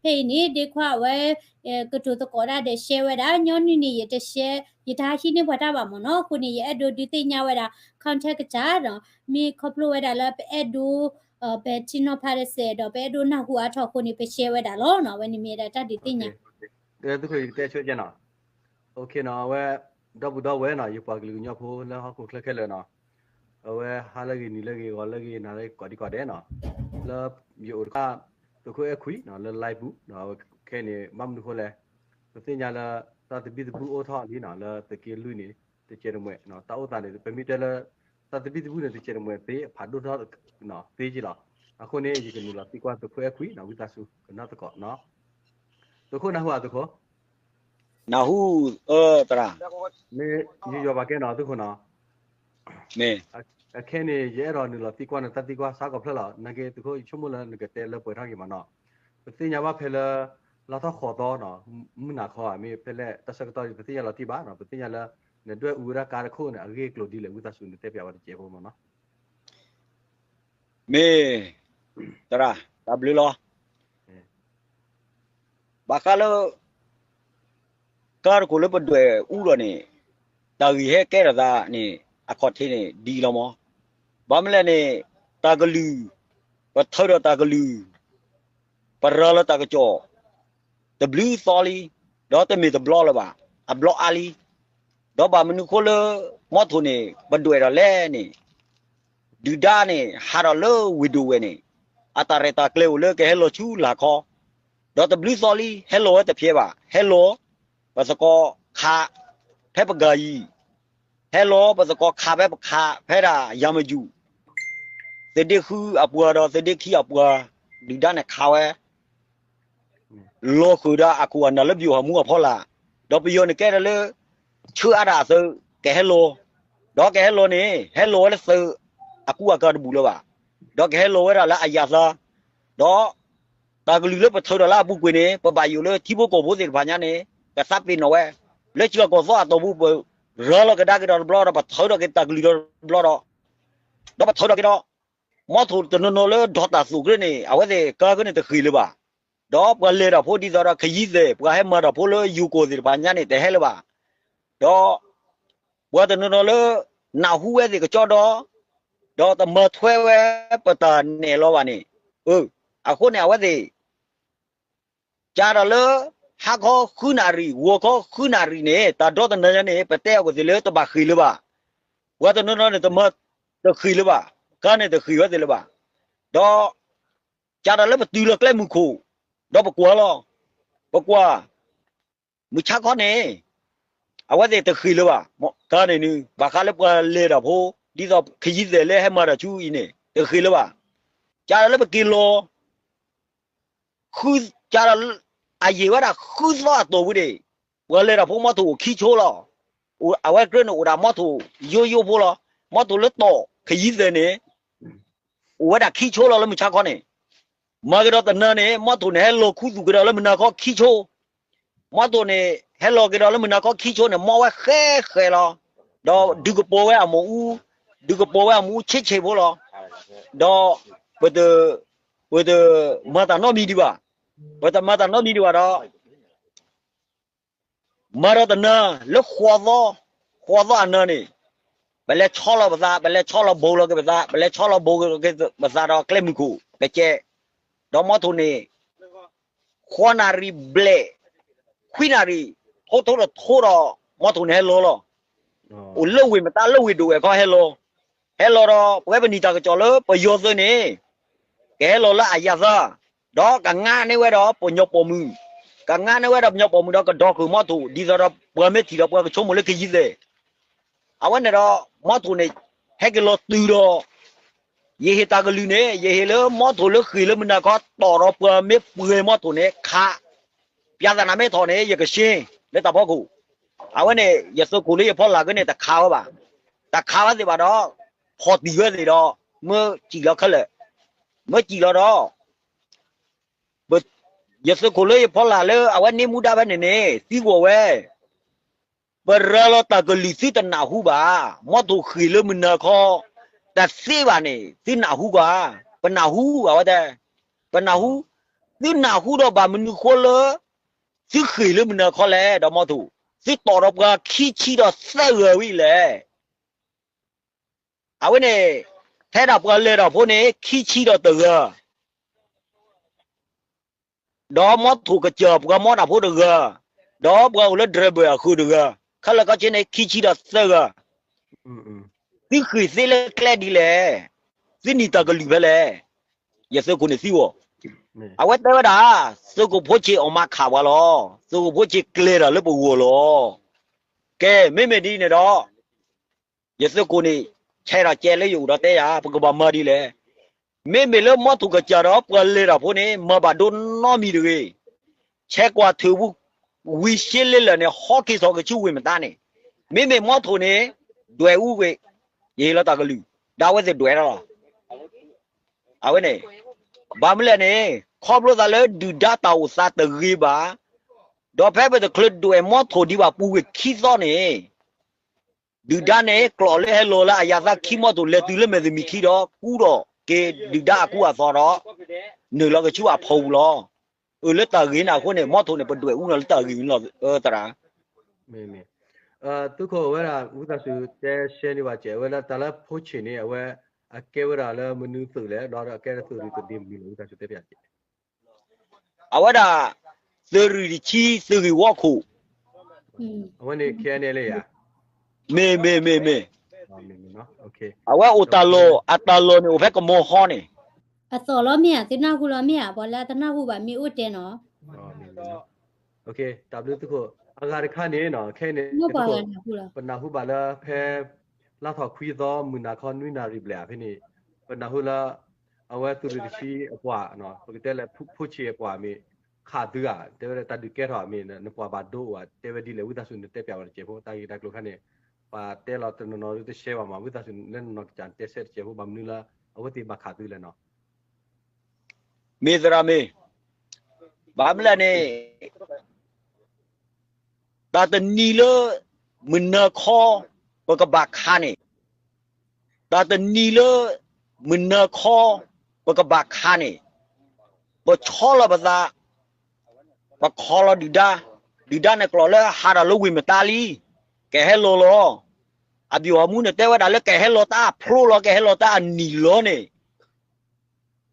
ဖဲအံၤန့ၣ် ဒ့ခွါအဝဲ ကတိၤသကိးတၢ်ဒီး share ဝဲဒၣ် ညီနုၢ်န့ၣ် ယတ share ယတဟံးန့ၢ်ပှၤတၢ်ဘၣ်မ့ၢ်နီၤ. အဃိန့ၣ် ယအဲၣ်ဒိးဒုးသ့ၣ်ညါဝဲဒၣ် contact ကစၢ်ဒီး မ့ၢ်ခီဖျိဝဲဒၣ်လၢပအဲၣ်ဒိး ပထံၣ်နီၤဖးတစဲးဒီး ပအဲၣ်ဒိးနၢ်ဟူအါထီၣ်အဃိန့ၣ် ပ share ဝဲဒၣ်လီၤနီၤ. အဝဲန့ၣ်မ့ၢ်ဝဲဒၣ်တၢ်ဒုးသ့ၣ်ညါ သုခိၣ်ယကတဲဆိကဲနီၤ. အဝဲ ဒီပုၢ်ဒီဝဲၢ်နီၤ ယပှၤကလုာ်ကညီဖိလၢဟီၣ်ခိၣ်ချၢခဲလၢာ်နီၤ, အဝဲဟါလၢအဂ့ၤ နံၤလၢအဂ့ၤ ဂီၤလၢအဂ့ၤ နၤလၢအဂ့ၤ ကိးဒံကိးဒဲးနီၤ, လၢယအိၣ်တခါ သုးခိၣ်အဲၣ်ခွံနီၤ လၢ live ပူၤ ခဲအံၤန့ၣ် ဘၣ်မနုၤဃိလဲၣ်, ပသ့ၣ်ညါလၢ တၢ်သဘံၣ်သဘုၣ်အိၣ်ထီၣ်လံနီၤ လၢသုးက့လွံၢ်န့ၣ် တစဲးတမှဲး တၢ်အိၣ်သးန့ၣ် ပမ့ၢ်တဲလၢ တၢ်သဘံၣ်သဘုၣ်န့ၣ် တစဲးတမှဲးသ့ အဖးဒိၣ်ထီၣ်သ့က့လီၤ. အဃိန့ၣ် ယကနုာ်လီၤသံကွၢ်သုးခိၣ်အဲၣ်ခွံနီၤ ဝံသးစူၤ ကနၣ်သကိးနီၤ. သုးခိၣ်နၢ်ဟူဧါသုးခိၣ် နၢ်ဟူ သရၣ် မ့ၢ်ယယီၤဘၣ်ကဲနီၤသုးခိၣ်နီၤ. အခဲန့ၣ် ယအဲၣ်ဒိးနုာ်လီၤသံကွၢ်နတၢ်သံကွၢ်စးကီးဖျၢၣ်လီၤ. နာ်က့သုးခိၣ် ယဆိကမိၣ်လၢနကတဲလၢပှဲၤထီၣ်က့ၤမးနီၤ. ပသ့ၣ်ညါဘၣ်ဖဲလၢ လါထီၣ်ဃိးသီနီၤ မုၢ်နၤခီဧါ မ့ၢ်ဖဲလဲၣ် တၢ်ဆၢကတီၢ်ဒ်ပသ့ၣ်ညါလီၤတံၢ်ဘၣ်နီၤ. ပသ့ၣ်ညါလၢ နဒွဲၣ်အူဝဲဒၣ်ကါတခိၣ်န့ၣ် အဂ့ၢ်အကျိၤဒ်လဲၣ် ဝံသးစူၤနတဲပၠးဝဲတစဲးဖိမးနီၤ. မ့ၢ် သရၣ် တၢ်ဘျုးလီၤ. ဘၣ်ဃးလၢ ကါတခိၣ်လၢပဒွဲၣ်အူဒီးန့ၣ် တၢ်ဂ့ၢ်ဟဲကဲထီၣ်သးန့ၣ် အခီၣ်ထံးန့ၣ်ဒ်အံၤလီၤမး. ဘၣ်မနုၤလဲၣ်န့ၣ် တၢ်ကလုၢ် ပထၢဒီးတၢ်ကလုၢ် ပရၤလီၤတၢ်ကစီၣ် တဘျုးသီလံ, ဒီးတမ့ၢ်တဘျီလၢၤဘၣ်, အဘျီအါလံ. ဒီးဘၣ်မနုၤဃိလၢ မီထိၣ်န့ၣ် ပဒွဲၣ်ဒီးလဲၣ်န့ၣ် ဒုၣ်ဒါန့ၣ် ဟးထီၣ်လၢဝ့ၢ်ဒိၣ်ဝဲၢ်န့ၣ် အတၢ်ရဲၣ်တၢ်ကျဲၤအိၣ်လၢကဟဲလီၤဆူလာ်ခီ, ဒီးတဘျုးသီလံ ဟဲလီၤဝဲတဖျဲးဘၣ်, ဟဲလီၤ ပသကိးခး ဖဲပကၤယံၤ, ဟဲလီၤပသကိးခးဖဲပခး ဖဲဒၣ်ယၤမယုၣ်, သဒ့ဃုအပှၤဒီးသဒ့ခံအပှၤ, ဒုၣ်ဒါန့ၣ်ခးဝဲ လီၤဃုာ်ဒီးအခိၣ်အနၢ်လၢပယီၤဟးမူအဖီလာ်, ဒီးပယီၤန့ၣ်ကဲထီၣ်လၢ ဆှၢအါဒၣ်အသုး ကဟဲလီၤ, ဒီးကဟဲလီၤန့ၣ် ဟဲလီၤဝဲလၢသုး အကူအကၤတဘူၣ်လၢၤဘၣ်, ဒီးကဟဲလီၤဝဲဒၣ်လၢအယၤသး, ဒီး တၢ်ကလုၢ်လၢပထၢဒီးလၢအပူၤကွံာ်န့ၣ် ပဘၣ်ယိၣ်လၢထံဖိကီၢ်ဖိသ့ၣ်တဖၣ်ညါန့ၣ် ကသးပ့ၤနီၣ်ဝဲ, လၢစှၤကီၢ်သီအတီၢ်ပူၤ ပရၤလီၤကဒါက့ၤဒီးတဘျီဒီး ပထၢထီၣ်က့ၤတၢ်ကလုၢ်ဒီးတဘျီဒီး, ဒီးပထၢထီၣ်က့ၤဒီး မီထိၣ်တနီၤနီၤလၢဒီးတၢ်သိၣ်ကရၢန့ၣ် အဝဲသ့ၣ်ကါကရၢန့ၣ်တဃ့ၢ်လၢၤဘၣ်, ဒီးပှၤလဲၤတၢ်ဖိဒ်သိးဒီးခယံသဲး ပှၤဟဲမၤတၢ်ဖိလၢယိၤကီၢ်သ့ၣ်တဖၣ်ညါန့ၣ် တဟဲလၢၤဘၣ်, ဒီး ပှၤတနီၤနီၤလၢ နၢ်ဟူဝဲသ့ၣ်ကစီဒီး ဒီးတမၤထွဲဝဲပတၢ်နဲၣ်လီၤဘၣ်န့ၣ်, အဃိန့ၣ် အဝဲသ့ၣ် ကဒီးလၢ ဟါခီဃုနၣ်ရံၣ် ဂီၤခီဃုနၣ်ရံၣ်န့ၣ် တၢ်ဒီတနၤညါန့ၣ် ပတဲအီၤကသ့ၣ်လၢတဘၣ်ဃ့ၢ်လၢၤဘၣ်, ပှၤတနီၤနီၤန့ၣ် တမၤတဃ့ၢ်လၢၤဘၣ်, ကါန့ၣ်တဃ့ၢ်ဝဲသ့ၣ်လၢၤဘၣ်, ဒီး ကဒီးလၢပတုၤလီၤကျဲမုၢ်ခိၣ်, ဒီးပကွၢ်လီၤ, ပကွၢ် မုၢ်ဆါခီန့ၣ် အဝဲသ့ၣ်တဃ့ၢ်လၢၤဘၣ်, ကါန့ၣ်န့ၣ် ဘၣ်ဃးလၢပှၤလဲၤတၢ်ဖိ ဒ်သိးခယံသဲးလၢဟဲမၤတၢ်ဆူအံၤန့ၣ် တဃ့ၢ်လၢၤဘၣ်, ကဒီးလၢပက့ၤလီၤ ဃု ကဒီး အယံာ်ဝဲဒၣ်ဃုသီအတီၢ်ပူၤန့ၣ် ပှၤလဲၤတၢ်ဖိမီထိၣ်အိၣ်ခံဆိလီၤ, အဝဲကြၢးန့ၣ်အိၣ်ဒၣ်မီထိၣ်ယိယိဖိလီၤ, မီထိၣ်လၢတီၢ်ခယံသဲးန့ၣ် အိၣ်ဝဲဒၣ်ခံဆိလီၤလၢမုၢ်ဆါခီန့ၣ်, မၤကဒီးတနၤန့ၣ် မီထိၣ်န့ၣ်ဟဲလီၤခူသူၣ်ကဒီးလၢမုၢ်နၤခီခံဆိ, မီထိၣ်န့ၣ် ဟဲလီၤကဒီးလၢမုၢ်နၤခီခံဆိန့ၣ် မီဝဲဃဲဃဲလီၤ, ဒီးဒုးကပီၤဝဲအမူးအူ, ဒုးကပီၤဝဲအမူးအူဆ့းဆ့းဖိလီၤ, ဒီး ပတ ပတမၤတၢ်နီတမံၤဒံးဘၣ်, ပတမၤတၢ်နီတမံၤဒံးဘၣ်ဒီး မၤဒီးတနၤ လၢဃိးသီ, ဃိးသီအနၤန့ၣ် ပလဲၤဆီလီၤပသး, ပလဲၤဆီလီၤဘိလီၤက့ၤပသး, ပလဲၤဆီလီၤဘိလီၤက့ၤပသးဒီးကျဲမုၢ်ခိၣ် ကကဲး, ဒီးမီထိၣ်န့ၣ် ဃိးနၣ်ရံၣ်ဘျဲၣ်, ခွံနၣ်ရံၣ်, ထိထိတထိဒီး မီထိၣ်န့ၣ်ဟဲလီၤလီၤ, အိၣ်လၢဝ့ၢ်မတၤလၢဝ့ၢ်ဒိၣ်ဝဲၢ်ခီဟဲလီၤ, ဟဲလီၤဒီး ပဝဲပနံၣ်တၢ်ကစီၣ်လၢပယီၤသုးန့ၣ် ကဟဲလီၤလၢအယၤသး, ဒီးကငါန့ၢ်ဝဲဒီးပညီပိာ်မုၣ်, ကငါန့ၢ်ဝဲဒီးပညီပိာ်မုၣ်ဒီးကဒီၣ်ဃုာ်မီထိၣ် ဒ်သိးဒီးပှၤမ့ၢ်ထံၣ်ဒီးပှၤကဆိကမိၣ်လၢခယံသဲး, အဝဲန့ၣ်ဒီး မီထိၣ်န့ၣ် ဟဲက့ၤလီၤတုၤဒီး ယဟ့ၣ်တၢ်ကလုၢ်န့ၣ် ယဟ့ၣ်လၢမီထိၣ်လၢဃ့ၢ်လၢမုၢ်နၤခီတီၢ်ဒီး ပှၤမ့ၢ်ပှဲၤမီထိၣ်န့ၣ်ခး, ပျၢ်သနာ်မ့ၢ်ထီၣ်န့ၣ် ယကရှ့လၢတၢ်ဖီခိၣ်, အဝဲန့ၣ် ယသုးခိၣ်လၢယဖီလာ်က့န့ၣ် တခးဝဲဘၣ်, တခးဝဲသ့ၣ်ဘၣ်ဒီး ဖီၣ်တံၢ်ဝဲသ့ၣ်ဒီး မၢစံၣ်လီၤခဲလၢာ်, မၢစံၣ်လီၤဒီး ယသုးခိၣ်လၢယဖီလာ်လၢအဝဲန့ၢ်မူဒါဖဲန့ၣ်န့ၣ် သံကွၢ်ဝဲ, ပရၤလီၤတၢ်ကလုၢ်သုတနၢ်ဟူဘၣ်, မီထိၣ်ဃ့ၢ်လၢမုၢ်နၤခီ တသ့ဘၣ်န့ၣ် သုနၢ်ဟူကွၢ်, ပနၢ်ဟူအဝဲတဲ, ပနၢ်ဟူ, သုနၢ်ဟူဒီးဘၣ်မနုၤဃိလၢ သုဃ့ၢ်လၢမုၢ်နၤခီလဲၣ် ဒီးမီထိၣ်, သုတီၣ်ဒီးပှၤခံဆံဒီးသၢဂၤဝံၤလဲၣ်. အဝဲန့ၣ် ထဲဒၣ်ပှၤလဲၤတၢ်ဖိန့ၣ် ခံဆံဒီးတဂၤ ဒီးမီထိၣ်ကစၢ်ပှၤမီတၢ်ဖိတဂၤ, ဒီးပှၤအိၣ်လၢ driver အဃုာ်တဂၤ, ခဲလၢာ်ခဲဆ့န့ၣ် ခံဆံဒီးသၢဂၤ, သုဃ့ၢ်သ့လၢကျဲဒ်လဲၣ်, သုနံၤတၢ်ကလုၢ်ဖဲလဲၣ်, ယသုးခိၣ်န့ၣ်သံအီၤ, အဝဲတဲဝဲဒၣ်, သုးခိၣ်ဖိဆ့းအီၣ်မးခးပှၤလီၤ, သုးခိၣ်ဖိဆ့းကျဲၤတၢ်လၢပဂီၢ်လီၤ. ကဲ မ့မ့ၢ်ဒ်န့ၣ်ဒီး ယသုးခိၣ်န့ၣ် ဆဲးထီၣ်ကဲလၢယအိၣ်ဒီးတဲယၤ ပကဘၣ်မၤဒ်လဲၣ်. မ့မ့ၢ်လၢမီထိၣ်ကစၢ်ဒီးပှၤလဲၤတၢ်ဖိန့ၣ် မၤဘၣ်ဒိနီတမံၤတဂ့ၤ. ဆဲးကွၢ်ထုးပူၤ ဝံၤရှ့လ့လၢာ်န့ၣ် ဟီက့ၤထီၣ်က့ၤဆူဝ့ၢ်မတါန့ၣ်, မ့မ့ၢ်မီထိၣ်န့ၣ် ဒွဲၣ်အူကွံာ်, ယဟ့ၣ်လီၤတၢ်ကလုၢ်, ဒီးအဝဲသ့ၣ်ဒွဲၣ်တၢ်လီၤ. အဝဲန့ၣ် ဘၣ်မနုၤလဲၣ်န့ၣ် ခီဖျိသးလၢဒုၣ်ဒါတၢ်အိၣ်သးတဂ့ၤဘၣ်, ဒီးဖဲပတချုးဒွဲၣ်မီထိၣ်ဒံးဘၣ်ပူၤကွံာ်ခံသီန့ၣ် ဒုၣ်ဒါန့ၣ် ကျိးလၢဟဲလီၤလၢအယၤသးခံမီထိၣ် လဲၤတုၤလၢမဲာ်တမံၤခံဒီး ကူဒီးက့ၤဒုၣ်ဒါအကူအသိးဒီး နုာ်လီၤကဆူအဖီပူၤလီၤ. အၢ လၢတၢ်ဂ့ၢ်န့ၣ်အဃိန့ၣ် မီထိၣ်န့ၣ် ပဒွဲၣ်အူနီၤလၢတၢ်ဂ့ၢ်န့ၣ်လီၤ သရၣ်. မ့ၢ် မ့ၢ် သုးခိၣ်ဝဲဒၣ် ဝံသးစူၤတဲရှဲန့ၢ်ဘၣ်ကဲး အဝဲဒၣ်တၢ်လၢဖိဆ့းန့ၣ် အဝဲအကဲဝဲဒၣ်လၢမနုၤသုးလဲၣ် ဒီးအကဲဒၣ်သုးရ့ၣ်တဒ့မနုၤလဲၣ် ဝံသးစူၤတဲပၠးကဲး. အဝဲဒၣ် သုးရ့ၣ်တဆံ သုးဂ့ၢ်ဝီခိၣ်, အဝဲန့ၣ် ခဲအံၤန့ၣ်လၢယၤ, မ့ၢ် မ့ၢ် မ့ၢ် မ့ၢ်, အဝဲအိၣ်တၢ်လီၢ် အတၢ်လီၢ်န့ၣ်အိၣ်ဖဲကမီၤဟီန့ၣ်. အသီၣ်လီၤမ့ၢ်ဧါ, သုနၢ်ဟူလီၤမ့ၢ်ဧါ, ပှၤလၢအတနၢ်ဟူဘၣ်မ့ၢ်အိၣ်တဲနီၤ. တၢ်ဘျုးသုးခိၣ်, အဂၤတခါန့ၣ်နီၤ ခဲအံၤန့ၣ် ပနၢ်ဟူဘၣ်လၢဖဲ လါထီၣ်ခွံသီ မုၢ်နၤခီ နွံနၣ်ရံၣ်ဘျဲၣ်ဖဲန့ၣ် ပနၢ်ဟူလၢ အဝဲသုးရ့ၣ်တဆံအပှၤ, ပကတဲလၢဖိဆ့းအပှၤမ့ၢ် ခးသုဧါ, တဲဝဲဒၣ်တၢ်ဒုးကဲထီၣ်မ့ၢ် နပှၤဘၣ်ဒိအိၣ်ဧါ, တဲဝဲဒ်လဲၣ် ဝံသးစူၤနတဲပၠးဝဲတစဲးဖိ, တၢ်ဂ့ၢ်တၢ်ကျိၤခါန့ၣ် ပှၤတဲလီၤတနီၤနီၤဒ်တရှဲဘၣ်မး, ဝံသးစူၤလၢနနီၢ်ကစၢ်တဲဆၢတစဲးဖိ ဘၣ်မနုၤလၢ အဝဲသ့ၣ်ဘၣ်ခးသုလဲၣ်နီၤ. မ့ၢ်သရၣ်မ့ၢ်, ဘၣ်မနုၤလဲၣ်န့ၣ် တၢ်တနံၤလၢ မုၢ်နၤခီ ပကဘၣ်ခးန့ၣ်, တၢ်တနံၤလၢ မုၢ်နၤခီ ပကဘၣ်ခးန့ၣ်, ပဆီလီၤပသး, ပခီလီၤဒုၣ်ဒါ, ဒုၣ်ဒါန့ၣ်ကျိးလၢဟးထီၣ်လၢဝ့ၢ်မတါလံ, ကဟဲလီၤလီၤ. အဘံၣ်ဟီၣ်မူန့ၣ်တဲဝဲဒၣ်လၢကဟဲလီၤတၢ်အဖျိလီၤ, ကဟဲလီၤတၢ်အနံၤလီၤန့ၣ်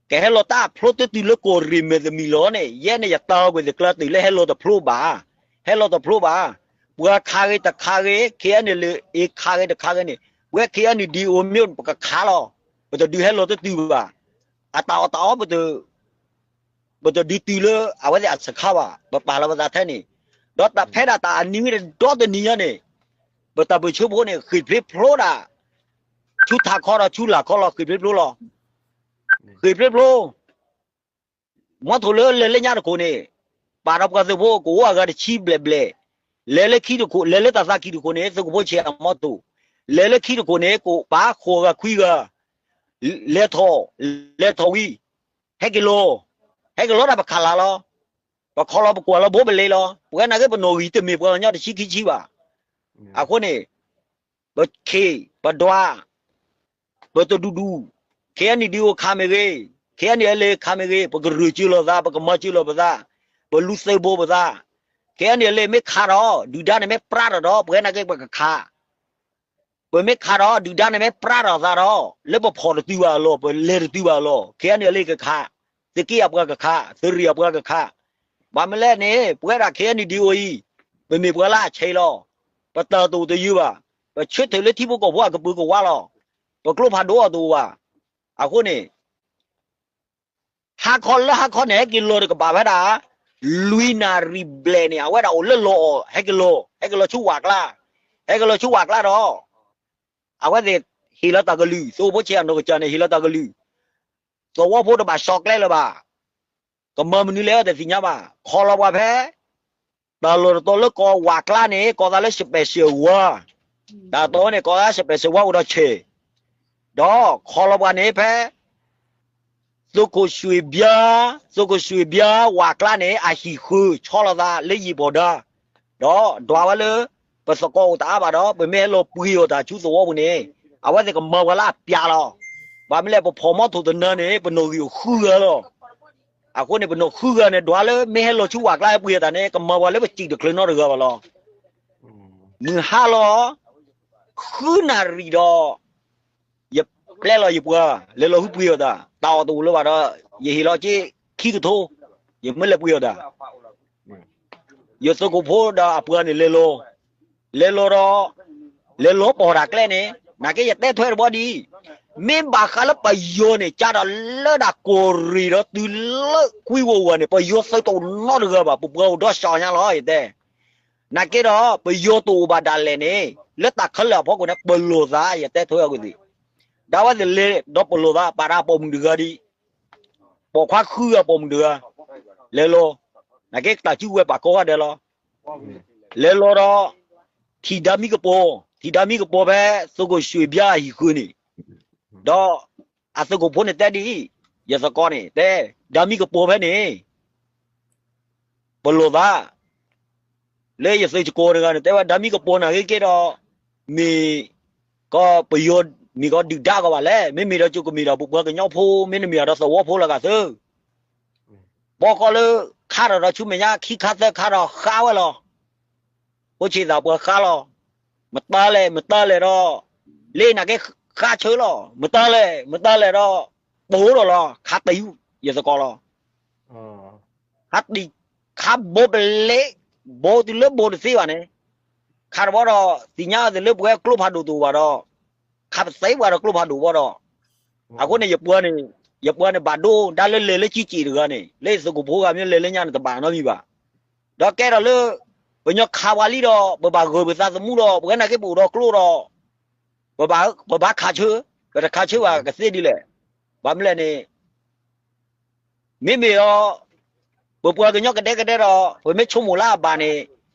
ကဟဲလီၤတၢ်အဖျိတတုၤလၢကီၢ်ရ့ၣ်မဲာ်တမံၤလီၤန့ၣ်, ယဲန့ၣ်ယတၢ်ကွဲးသကျါတုၤလၢဟဲလီၤတဖျိဘၣ်, ဟဲလီၤတဖျိဘၣ်. ပှၤခးဂ့ၤတခးဂ့ၤ, ခဲအံၤန့ၣ်လၢအ့ခးဂ့ၤတခးဂ့ၤန့ၣ်, ပဝဲ ခဲအံၤန့ၣ် ဒ်အိၣ်မ့ၢ်ပကခးလီၤ, ပတဒုးဟဲလီၤတတုၤဘၣ်. အတၢ်အီၣ်တၢ်အီပတ ပတဒုးတုၤလၢအဝဲသ့ၣ်အစခါဘၣ်, ပပာ်လီၤပသးထဲန့ၣ်, ဒီးတၢ်ဖဲဒၣ်တၢ်အနံၤဝံၤဒီတနံၤညါန့ၣ်, ပတၢ်ပၢၢ်ဆၢဖိန့ၣ် ဃ့ၢ်ဖျ့ဖျိဒၣ်, ဆူထးခီဒီးဆူလာ်ခီလီၤ ဃ့ၢ်ဖျ့ဖျိလီၤ. ဃ့ၢ်ဖျ့ဖျိ မီထိၣ်လၢလဲၤလၢညါတခိၣ်န့ၣ်, ပာ်ဒီးပှၤသုးဖိကအိၣ်အဂၤတဆံဘျဲၣ်ဘျဲၣ်, လဲၤလၢခံတခိၣ်, လဲၤလၢတၢ်သးကံၢ်တခိၣ်န့ၣ် သုးခိၣ်ဖိဆ့းအမီထိၣ်, လဲၤလၢခံတခိၣ်န့ၣ် ကအိၣ်ပာ်ဃိးဂၤခွံဂၤ, လဲၤထီၣ်, လဲၤထီၣ်ဝံၤ, ဟဲက့ၤလီၤ, ဟဲက့ၤလီၤဒၣ်ပခးလၢ်လီၤ. ပခီလီၤပကွၢ်လီၤဘိပလ့လီၤ. ပဝဲနာ်က့ပနီၣ်ဂံၢ်တမ့ၢ်ပှၤကညီတဆံခံဆံဘၣ်. အဃိန့ၣ် ပခ့ၣ်ပဒွး ပတဒူၣ်ဒူၣ်, ခဲအံၤန့ၣ် ဒ်အိၣ်ခးမ့ၢ်ဂ့ၤ, ခဲအံၤန့ၣ် အလဲၤခးမ့ၢ်ဂ့ၤ, ပကရၢၢ်စၢၤလိာ်သး, ပကမၤစၢၤလိာ်ပသး, ပလူၤသုးဘိပသး, ခဲအံၤန့ၣ် အလဲၤမ့ၢ်ခးဒီး ဒုၣ်ဒါန့ၣ်မ့ၢ်ပြးထီၣ်ဒီး ပဝဲနာ်က့ပကခး ပမ့ၢ်ခးဒီး ဒုၣ်ဒါန့ၣ်မ့ၢ်ပြးထီၣ်သးဒီး လၢပဖီၣ်တတုၤဘၣ်အလီၢ်, ပလဲၤတတုၤဘၣ်အလီၢ်, ခဲအံၤန့ၣ် အလဲၤကခး, သုးက့ၢ်အပှၤကခး, သုးရ့ၣ်အပှၤကခး, ဘၣ်မနုၤလဲၣ်န့ၣ် ပဝဲဒၣ် ခဲအံၤန့ၣ် ဒ်အိၣ်အံၤ, ပမ့ၢ်ပှၤလၢအဆဲးလီၤ, ပတၢ်တအိၣ်တယၢၤဘၣ်, ပဆၢထၢၣ်လၢထံဖိကီၢ်ဖိအကပၢၤကဝါလီၤ, ပကျိဖးဒိၣ်အတအိၣ်ဘၣ်. အဃိန့ၣ် ဟါခီလၢဟါခီန့ၣ် ဟဲက့ၤလီၤတကပၤဖဲဒၣ် လွံၢ်နၣ်ရံၣ်ဘျဲၣ်န့ၣ် အဝဲဒၣ်အိၣ်လၢလီၢ်အီၤ ဟဲက့ၤလီၤ, ဟဲက့ၤလီၤဆူဝၣ်ကျါ, ဟဲက့ၤလီၤဆူဝၣ်ကျါဒီး အဝဲသ့ၣ်ဟ့ၣ်လီၤတၢ်ကလုၢ်, သုးဖိဆ့းအနီၢ်ကစၢ်န့ၣ် ဟ့ၣ်လီၤတၢ်ကလုၢ်, သဝီဖိတဘၣ်ဆီၣ်ကျဲလၢၤဘၣ်, ကမၤမနုၤလဲၣ်တသ့ၣ်ညါဘၣ်, ခီလီၤပှၤဖဲ တၢ်လီၢ်တတီၤလၢကိးဝၣ်ကျါန့ၣ် ကိးသးလၢ special one, တၢ်တီၤန့ၣ် ကိးသး special one အိၣ်ဒီးဆဲး, ဒီးခီလီၤပှၤန့ၣ်ဖဲ သုးခိၣ်ရွှ့ၣ်ဘျါ, သုးခိၣ်ရွှ့ၣ်ဘျါဝၣ်ကျါန့ၣ် အဟံၣ်ဃၢၤဆီလီၤသးလၢယံာ်ပီၢ်ဒါ, ဒီးဒွးဝဲလၢ ပသကိးအိၣ်တအါဘၣ်ဒီး ပမ့ၢ်ဟဲလီၤပှ့ၤအီၣ်တၢ်ဆူသဝီပူၤန့ၣ် အဝဲသ့ၣ်ကမၤပှၤလၢအပျးလီၤ. ဘၣ်မနုၤလဲၣ် ပဖီၣ်မီထိၣ်တနၤန့ၣ် ပနီၣ်ဂံၢ်အိၣ်ဃုဂၤလီၤ. အဃိန့ၣ် ပနီၢ်ဃုဂၤန့ၣ် ဒွးလၢမ့ၢ်ဟဲလီၤဆူဝၣ်ကျါဟဲပှ့ၤအသးန့ၣ် ကမၤပှၤလၢပစံၣ်တချုးနီတဂၤဘၣ်လီၤ. မုၢ်ဟါလီၤ ဃုနၣ်ရံၣ်ဒီး ယပျဲလီၤယပှၤ လဲၤလီၤဟုပှ့ၤအီၤသး တၢ်အီၣ်တအိၣ်လၢၤဘၣ်ဒီး ယဟ့ၣ်လီၤက့ခံကထိ ယမ့ၢ်လဲၤပှ့ၤအီၤသး ယသုးခိၣ်ဖိဒီးအပှၤန့ၣ်လဲၤလီၤ, လဲၤလီၤဒီး လဲၤလီၤပိာ်တၢ်ကျဲန့ၣ် နာ်က့ယတဲထွဲတဘီဒ်အံၤ, မ့ၢ်ဘၣ်ဃးလၢပယီၤန့ၣ် ကၢ်ဒီးလၢဒၣ်ကီၢ်ရ့ၣ်ဒီးတုၤလၢကွံဝီၤဝၤန့ၣ် ပယီၤသုးတအိၣ်နီတဂၤဘၣ်, ပပှၤအိၣ်ဒီးစှၤညါလီၤ ယတဲ, နာ်က့ဒီး ပယီၤတအိၣ်ဘၣ်ဒၣ်လဲာ်န့ၣ် လၢတၢ်ခဲလၢာ်အဖီခိၣ်န့ၣ် ပလိာ်သးယတဲထွဲအီၤကသ့ၣ်, ဒ်ဝဲသ့ၣ်လဲၤဒီးပလိာ်သး ပာ်တၢ်ပိာ်မုၣ်တဂၤဒီး ပိာ်ခွါဃုဂၤပိာ်မုၣ်တဂၤ လဲၤလီၤ, နာ်က့တၢ်စုကဝဲၤပာ်ကီဂၤဒဲးလီၤ, လဲၤလီၤဒီး ထံၣ်ဒါမံကပီၤ, ထံၣ်ဒါမံကပီၤဖဲ သုးခိၣ်ရွှ့ၣ်ဘျါအဟံၣ်ဃုာ်န့ၣ်, ဒီးအသုးခိၣ်ဖိန့ၣ်တဲဒ်အံၤ, ယသကိးန့ၣ်တဲ, ဒါမံကပီၤဖဲန့ၣ် ပလိာ်သး လၢယသုးကကိးတဂၤန့ၣ် တဲဝဲဒါမံကပီၤနာ်ဂ့ၤက့ဒီး မ့ၢ်ကီးပယီၤ မ့ၢ်ကီးဒုၣ်ဒါကီးဘၣ်လဲၣ်, မ့မ့ၢ်ဒီးကကမ့ၢ်ဒီးပပှၤကညီဖိ မ့တမ့ၢ်ဒီးသဝီဖိလၢအဂၤသၢ, ဘီကီးလၢခါထီၣ်ဒီးဆူမဲာ်ညါခံခါသၢခါဒီးဃါဝဲလီၤ, ဖိဆံးသးပှၤဃါလီၤ, မတၤလဲၣ် မတၤလဲၣ်ဒီး လၢနာ်က့ဃါဆၢလီၤ, မတၤလဲၣ် မတၤလဲၣ်ဒီး ပအိၣ်ဒီးလီၤ ခါတံၢ် ယသကိးလီၤ ခါတံၢ် ခါဘိပလဲ, ဘိတုၤလၢဘိတသ့ဘၣ်န့ၣ်, ခါတဘီဒီး သ့ၣ်ညါအီၤသ့ၣ်လၢပဝဲကျိဖးဒိၣ်တအိၣ်ဘၣ်ဒီး, ခါပသ့ပှၤဒီးကျိဖးဒိၣ်ဘီဒီး, အဃိန့ၣ် ယပှၤန့ၣ် ယပှၤန့ၣ်ဘၣ်ဒိ ဒါလၢလဲၤလၢကံက့ၣ်တဂၤန့ၣ် လၢသုးခိၣ်ဖိဂၤမ့ၢ်လဲၤလၢညါန့ၣ် တဘၣ်နီတမံၤဘၣ်, ဒီးကဲထီၣ်လၢ ပညီခးဝဲလံဒီး ပဘၣ်ဂၢၢ်ပသးသမူဒီး ပဝဲနာ်က့ပအိၣ်ဒီးကျိဒီး ပဘၣ်ခးဆၢ, ပတခးဆၢဘၣ်ကသ့ဒ်လဲၣ်, ဘၣ်မနုၤလဲၣ်န့ၣ် မ့မ့ၢ်ဒီး ပပှၤကညီကဒဲကဒဲဒီး ပမ့ၢ်ဆိကမိၣ်လၢအဘၣ်န့ၣ်,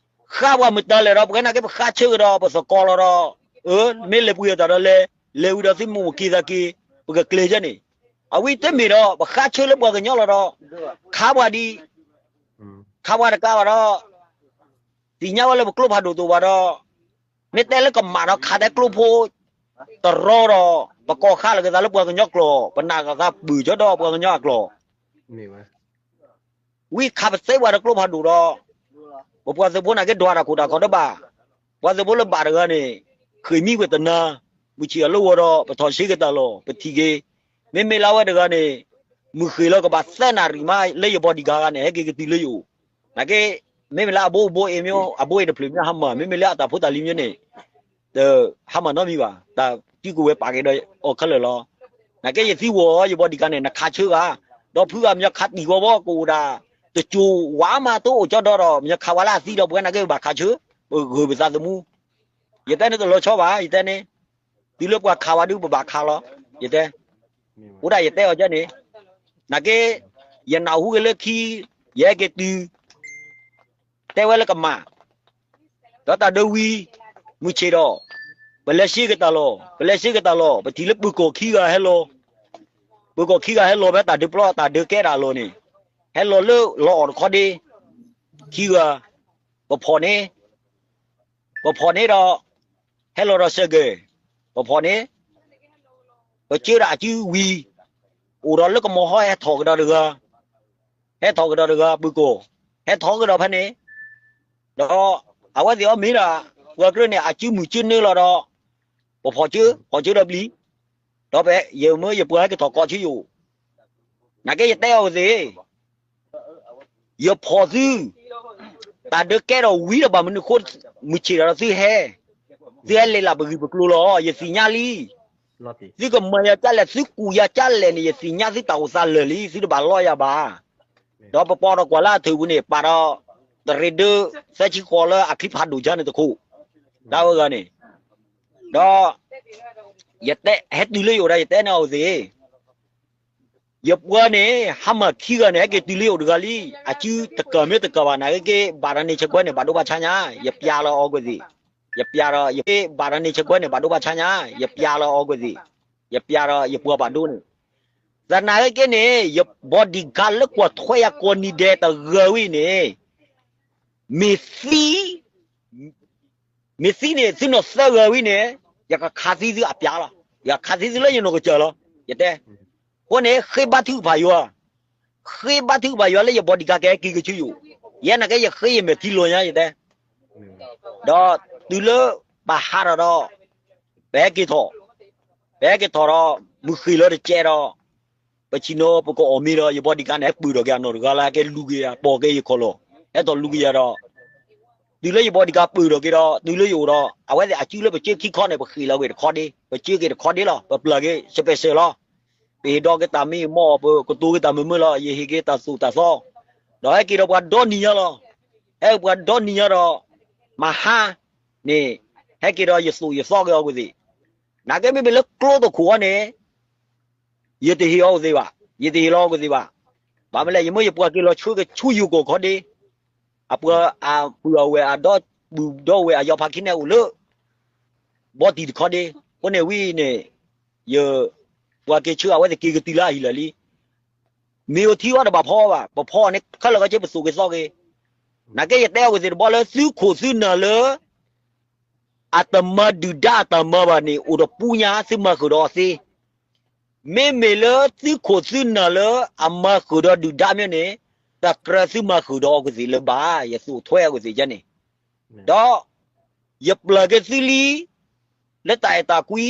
ဃါပှၤမတၤလဲၣ်ဒီး ပဝဲနာ်က့ပဃါဆၢကဒီး ပသကိးလီၤဒီး, အၢ မ့ၢ်လဲၤပှ့ၤအသးဒီးလဲၤ, လဲၤဝံၤဒီးသုမ့ၢ်အိၣ်က့ၤသးက့ၤ, ပကကျဲၤကဲန့ၣ်, အဝဲတမ့ၢ်ဒီး ပဃါဆၢလၢပှၤကညီလီၤဒီး, ခါပှၤဒ်, ခါပှၤတကးဘၣ်ဒီး သ့ၣ်ညါဝဲလၢပကျိဖးဒိၣ်တအိၣ်ဘၣ်ဒီး, မ့ၢ်တဲလၢကမၣ်ဒီးခးတဲကျိဖိ တရီဒီး ပကိးဃါလီၤက့ၤသးလၢပှၤကညီကျိာ်, ပနာ်က့ၤသးပၢၢ်ကၠီဒီးပှၤကညီအကျိာ်, ဝံခးပသ့ပှၤဒီးကျိဖးဒိၣ်ဒီး, ပပှၤသုးဖိနာ်က့ဒွးတၢ်ခိၣ်တၢ်ခီတဘၣ်, ပှၤသုးဖိလၢဘၣ်တဂၤန့ၣ်, ဃ့ၢ်မံဝဲတနၤ, မုၢ်ဆ့ၣ်အလၢဝီၤဒီး ပထီၣ်စ့ကတၢၢ်လီၤ ပထံၣ်က့ၤ, မ့မ့ၢ်လၢအဝဲတဂၤန့ၣ်, မုၢ်ဃ့ၢ်လီၤကဘၣ်သၢနၣ်ရံၣ်မး လၢယ bodyguard ဂၤန့ၣ် ဟဲက့ၤကတုၤလၢယအိၣ်, နာ်က့, မ့မ့ၢ်လၢအဘိဘိအ့ၣ်မ့ၢ် အဘိအ့ၣ်တဖျၢၣ်မ့ၢ်ဟါမၢ် မ့မ့ၢ်လၢအတၢ်ဖိတၢ်လံၤမ့ၢ်န့ၣ်, တဟါမၢ်နီတမံၤဘၣ်, တၢ်စုကဝဲၤပာ်က့ၤဒီးအီၤခဲလၢာ်လီၤ, နာ်က့ယသံဝီၤအီၤ ယ bodyguard န့ၣ် နခးဆၢဂၤ, ဒီးဖုဂၤမ့ၢ်ခးတံၢ်ဝီဘီကအိၣ်ဒၣ်, တစိၤဝါမးတအိၣ်ကၠီဒီဒီး မ့ၢ်ခးဝဲလၢအသံဒီး ပဝဲနာ်က့ပဘၣ်ခးဆၢ, ပဂၢၢ်ပသးသမူ, ယတဲန့ၣ်တလီၤဆီဘၣ် ယတဲန့ၣ်, တုၤလၢပှၤခးဝဲဒုးပဘၣ်ခးလီၤ, ယတဲ, အိၣ်ဒၣ်ယတဲအီၤကဲန့ၣ်, နာ်က့, ယနၢ်ဟူက့ၤလၢခံ, ယဟဲက့ၤတုၤ တဲဝဲလၢကမၣ်, ဒီးတၢ်ဒုးဝံၤ, မုၢ်ဆ့ၣ်ဒီး, ပလဲၤစ့ကတၢၢ်လီၤ ပလဲၤစ့ကတၢၢ်လီၤ ပထံၣ်လၢပုၢ်ကီၢ်ခံဂၤဟဲလီၤ, ပုၢ်ကီၢ်ခံဂၤဟဲလီၤဖဲတၢ်ဒုးပျီ တၢ်ဒုးကဲတၢ်လီၤန့ၣ်, ဟဲလီၤလၢလီၤအီၣ်တခီဒ့, ခံဂၤ, ပဖီၣ်န့ၣ်, ပဖီၣ်န့ၣ်ဒီး, ဟဲလီၤဒီးစဲးကဲၤ, ပဖီၣ်န့ၣ်, ပကၢဒၣ်အစုဝံၤ, အိၣ်ဒီးလၢကမီၤဟီဟဲထီၣ်ကဒီးတဂၤ, ဟဲထီၣ်ကဒီးတဂၤ ပုၢ်ကီၢ်, ဟဲထီၣ်ကဒီးဖဲန့ၣ်, ဒီးအဝဲသ့ၣ်အီၤမ့ၢ်ဒၣ်, ပှၤကရၢန့ၣ် အစုမုၢ်စုနၢလီၤဒီး, ပဖီၣ်ဆၢ, ဖီၣ်ဆၢဒီးပျံၤ, ဒီးဖဲယမၢယပှၤဟဲကထီၣ်ကိးဆၢယအိၣ်, နာ်က့ယတဲအီၤသ့ၣ် ယဖီၣ်သု, တၢ်ဒုးကဲထီၣ်ဝံၤဒီးဘၣ်မနုၤအဃိ, မုၢ်ဆ့ၣ်ဒီးသုဟဲ, သုဟဲလဲၤလၢပဂံၢ်ပကျိၤလီၤ ယသ့ၣ်ညါလံ, သုကမၤယၤကၢ်လဲၣ် သုကူၣ်ယၤကၢ်လဲၣ်န့ၣ် ယသ့ၣ်ညါသုတၢ်အိၣ်သးလၢာ်လံ သုတဘၣ်လီယၤဘၣ်, ဒီးပပီဒီးကွၢ်လၢအထုးပူၤန့ၣ် ပာ်ဒီး, တရ့ဒၢ, သၢဆံဃိးလၢအချံဖးဒိၣ်ကၢန့ၣ်တခိၣ်, ဒၣ်ဝဲဂၤန့ၣ်, ဒီး, ယတဲဟဲတုၤလၢယအိၣ်ဒီး ယတဲန့ၢ်အီၤသ့ၣ် ယပှၤန့ၣ် ဟါမၢ်ခံဂၤန့ၣ် ဟဲက့ၤတုၤလၢယအိၣ်တဂၤလံ, အစုတကၢၢ်မ့ၢ်တကၢၢ်ဘၣ်နာ်က့က့ ဘၣ်ဒီးန့ၢ်ဆၢကွဲန့ၣ် ဘၣ်ဒိဘၣ်ဆါညါ, ယပျးလီၤအီၤကွံာ်သ့ၣ်, ယပျးဒီးယက့ ဘၣ်ဒီးန့ၢ်ဆၢကွဲန့ၣ် ဘၣ်ဒိဘၣ်ဆါညါ, ယပျးလီၤအီၤကွံာ်သ့ၣ်, ယပျးဒီးယပှၤဘၣ်ဒိန့ၣ်, သနာ်က့က့န့ၣ် ယ bodyguard လၢကွၢ်ထွဲယၤကိးနံၤဒဲးတဂၤဝံၤန့ၣ်, မ့ၢ်သံ မ့ၢ်သံန့ၣ် သုနီၢ်သၢဂၤဝံၤန့ၣ်, ယကခးသံသုအပျးလီၤ, ယကခးသံသုလၢယနီၢ်ကစၢ်လီၤ, ယတဲ, အဃိန့ၣ် ဃ့ဘါထုကဖၣ်ယွၤ, ဃ့ဘါထုကဖၣ်ယွၤလၢယ bodyguard ကဟဲက့ၤကဆူယအိၣ်, ယဲနာ်က့ယဃ့ယမဲာ်ထံလီၤညါယတဲ, ဒီးတုၤလၢပဟးထီၣ်ဒီး ပဟဲက့ၤထီၣ်, ပဟဲက့ၤထီၣ်ဒီး မုၢ်ဃ့ၢ်လီၤတကဲးဒီး ပဆံၣ်နီၤပကအီၣ်မ့ၤဒီး ယ bodyguard န့ၣ် ဟဲပၢၢ်ထီၣ်က့ၤအနီၢ်တဂၤလၢ ဟဲက့ၤလူၤက့ၤယၤ ပိာ်က့ၤယခီၣ်လီၢ်, ဟဲထီၣ်လူၤက့ၤယၤဒီး တုၤလၢယ bodyguard ပၢၢ်ထီၣ်က့ၤဒီး တုၤလၢယအိၣ်ဒီး အဝဲသ့ၣ်အစုလၢပကၢခံခီန့ၣ် ပဃ့ၢ်လီၤက့ၤတခီဒ့, ပကၢက့ၤတခီဒ့လီၤ, ပပျၢ်က့ၤ special လီၤ, ပဟ့ၣ်ဒီးက့ၤတၢ်မ့ၢ်မီၢ်အီၣ် ပကတိၤက့ၤတၢ်မုာ်မုာ်လီၤ, ယဟ့ၣ်က့ၤတၢ်သိၣ်တၢ်သီ, ဒီးဟဲက့ၤဒီးပှၤဒီနံၤညါလီၤ, ဟဲပှၤဒီနံၤညါဒီး မဟါန့ၣ် ဟဲက့ၤဒီးယသိၣ်ယသီက့ၤအီၤကသ့ၣ်, နာ်က့မ့မ့ၢ်လၢကျိတခိၣ်အီၤန့ၣ် ယတဟ့ၣ်အီၤကသ့ၣ်ဘၣ်, ယတဟ့ၣ်လီၤအီၤကသ့ၣ်ဘၣ်, ဘၣ်မနုၤလဲၣ် ယမ့ၢ်ယပှၤက့ၤလီၤဆှၢက့ၤဆူယိၤကီၢ်ခီဒ့, အပှၤအပုၢ်အဝဲၢ်အဒီပုၢ်ဒီဝဲၢ်အယီၤဖးခံန့ၣ်အိၣ်လၢ ဘီတံၢ်တခီဒ့, အဃိန့ၣ်ဝံၤန့ၣ် ယ ပှၤက့ၤဆှၢအဝဲသ့ၣ်က့ၤကတုၤလၢအဟံၣ်လၢာ်လံ, မ့ၢ်အိၣ်ထံအီၤတဘၣ်ဖီအီၤဘၣ်, ပဖီအီၤန့ၣ်ခဲလၢာ်ခဲဆ့ပသိၣ်က့ၤသီက့ၤ, နာ်က့ယတဲအီၤကသ့ၣ်တဘျီလၢသုခိၣ်သုနၢ်လၢ အတမၤဒုၣ်ဒါအတၢ်မၤဘၣ်န့ၣ် အိၣ်တပူၤညါသုမၤဃုာ်ဒီးအီၤသ့, မ့မ့ၢ်လၢသုခိၣ်သုနၢ်လၢအမၤဃုာ်ဒီးဒုၣ်ဒါမ့ၢ်န့ၣ် တကြၢးသုမၤဃုာ်ဒီးအီၤကသ့ၣ်လၢၤဘၣ်, ယသိၣ်ထွဲအီၤကသ့ၣ်ယဲန့ၣ်, ဒီး ယပျၢ်က့ၤသုလံ လၢတၢ်အဲၣ်တၢ်ကွံ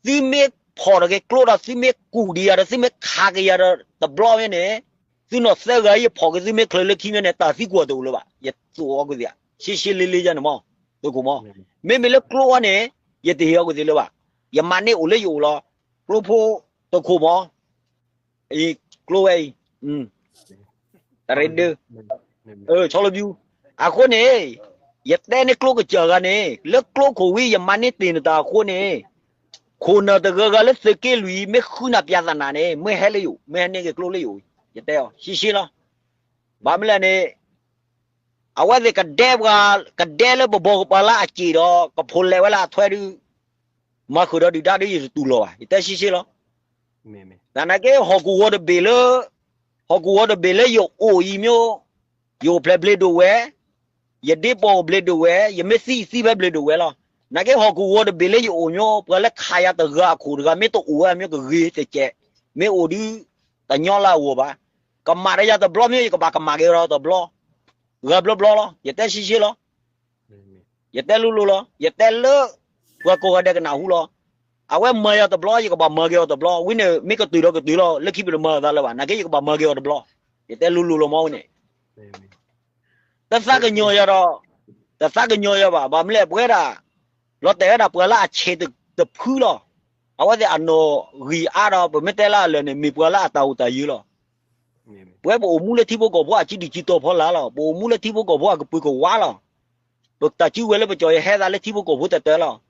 သုမ့ၢ်ဖီၣ်ထီၣ်က့ၤကျိဒီး သုမ့ၢ်ကူၣ်ဒံးယၤဒီး သုမ့ၢ်ခးက့ၤယၤဒီးတဘျီမ့ၢ်န့ၣ်, သုနီၢ်သၢဂၤအံၤယဖီၣ်က့ၤသုမ့ၢ်ချုးလၢခံမ့ၢ်န့ၣ် တၢ်သံကွၢ်တအိၣ်လၢၤဘၣ်, ယသိၣ်အီၤကသ့ၣ်ဧါ, ရှဲရှဲလ့လ့ယဲန့ၣ်မး, သုးခိၣ်မး, မ့မ့ၢ်လၢကျိအီၤန့ၣ် ယတဟ့ၣ်အီၤကသ့ၣ်လၢၤဘၣ်, ယမၤန့ၢ်အိၣ်လၢယအိၣ်လီၤ, ကျိဖိသုးခိၣ်မး အံၤ ကျိဝဲအံၤ, တရ့ဒၢ ဆီလီၤဘျူး, အဃိန့ၣ် ယတဲန့ၢ်ကျိကစၢ်ဂၤန့ၣ် လၢကျိခိၣ်ဝံၤ ယမၤန့ၢ်တ့ၢ်နတၢ်အဃိန့ၣ်, ခိၣ်နၢ်တဂၤဂၤလၢသုးက့လွံၢ် မ့ၢ်ဃုနၢ်ပၠးသနာ်န့ၣ် မ့ၢ်ဟဲလၢယအိၣ် မ့ၢ်ဟဲန့ၢ်က့ၤကျိလၢယအိၣ်, ယတဲအီၤ ရှဲရှဲလီၤ, ဘၣ်မနုၤလဲၣ်န့ၣ် အဝဲသ့ၣ်ကဒဲပှၤ ကဒဲလၢပဘီကပၤလၢအစ့ၣ်ဒီး ကဖိးလဲးဝဲလၢအထွဲဒုး မၤဃုာ်ဒီးဒုၣ်ဒါဒုး ယတတူၢ်လိာ်ဘၣ် ယတဲရှဲရှဲလီၤ. သနာ်က့ ဟီၣ်ကဝီၤတဘ့ၣ်လၢ ဟီၣ်ကဝီၤတဘ့ၣ်လၢယအိၣ်အံၤမ့ၢ် ယအိၣ်ဖျဲၣ်ဘျ့ဒိၣ်ဝဲ, ယဒ့ပိာ်ဘျ့ဒိၣ်ဝဲ, ယမ့ၢ်သံယသံဖဲဘျ့ဒိၣ်ဝဲလီၤ. နာ်က့ ဟီၣ်ကဝီၤတဘ့ၣ်လၢယအိၣ်မ့ၢ် ပှၤလၢခးယၤတဂၤအခိၣ်တဂၤ မ့ၢ်တအိၣ်ဝဲမ့ၢ်ကဂ့ၤတကဲး, မ့ၢ်အိၣ်ဒုး တညီလၢအဂီၢ်ဘၣ်. ကမၣ်ဒီးယၤတဘျီမ့ၢ် ယကဘၣ်ကမၣ်က့ၤဒီးတဘျီ, ဂၤဘျီဘျီလီၤ. ယတဲရှဲရှဲလီၤ. ယတဲလိၤလိၤလီၤ. ယတဲလၢ ပှၤကိးဂၤဒဲးကနၢ်ဟူလီၤ. အဝဲမၤယၤတဘျီ ယကဘၣ်မၤက့ၤအီၤတဘျီ, ဝံၤန့ၣ် မ့ၢ်ကတုၤဒီးကတုၤလီၤ, လၢခံပတမၤအသးလၢၤဘၣ်, နာ်က့ယကဘၣ်မၤက့ၤအီၤတဘျီ. ယတဲလိၤလိၤလီၤမးဝဲန့ၣ် တသးကညီၤယၤဒီး တသးကညီၤယၤဘၣ်, ဘၣ်မနုၤလဲၣ် ပဝဲဒၣ် လီၤတဲာ်ဝဲဒၣ်ပှၤလၢအဆဲးတဖုလီၤ. အဝဲသ့ၣ်အနီၢ်ဂံၢ်အါဒီး ပမ့ၢ်တဲလၢအလၢာ်န့ၣ် မ့ၢ်ပှၤလၢအတၢ်အိၣ်တၢ်ယၢၤလီၤ. ပဝဲပအိၣ်မူလၢထံဖိကီၢ်ဖိအစုဒုၣ်စုတီၤဖီလာ်လီၤ. ပအိၣ်မူလၢထံဖိကီၢ်ဖိအကပုာ်ကဝါလီၤ. ပတၢ်စုဝဲလၢပကီၢ်ယဟဲသးလၢထံဖိကီၢ်ဖိတၢၢ်တၢၢ်လီၤ.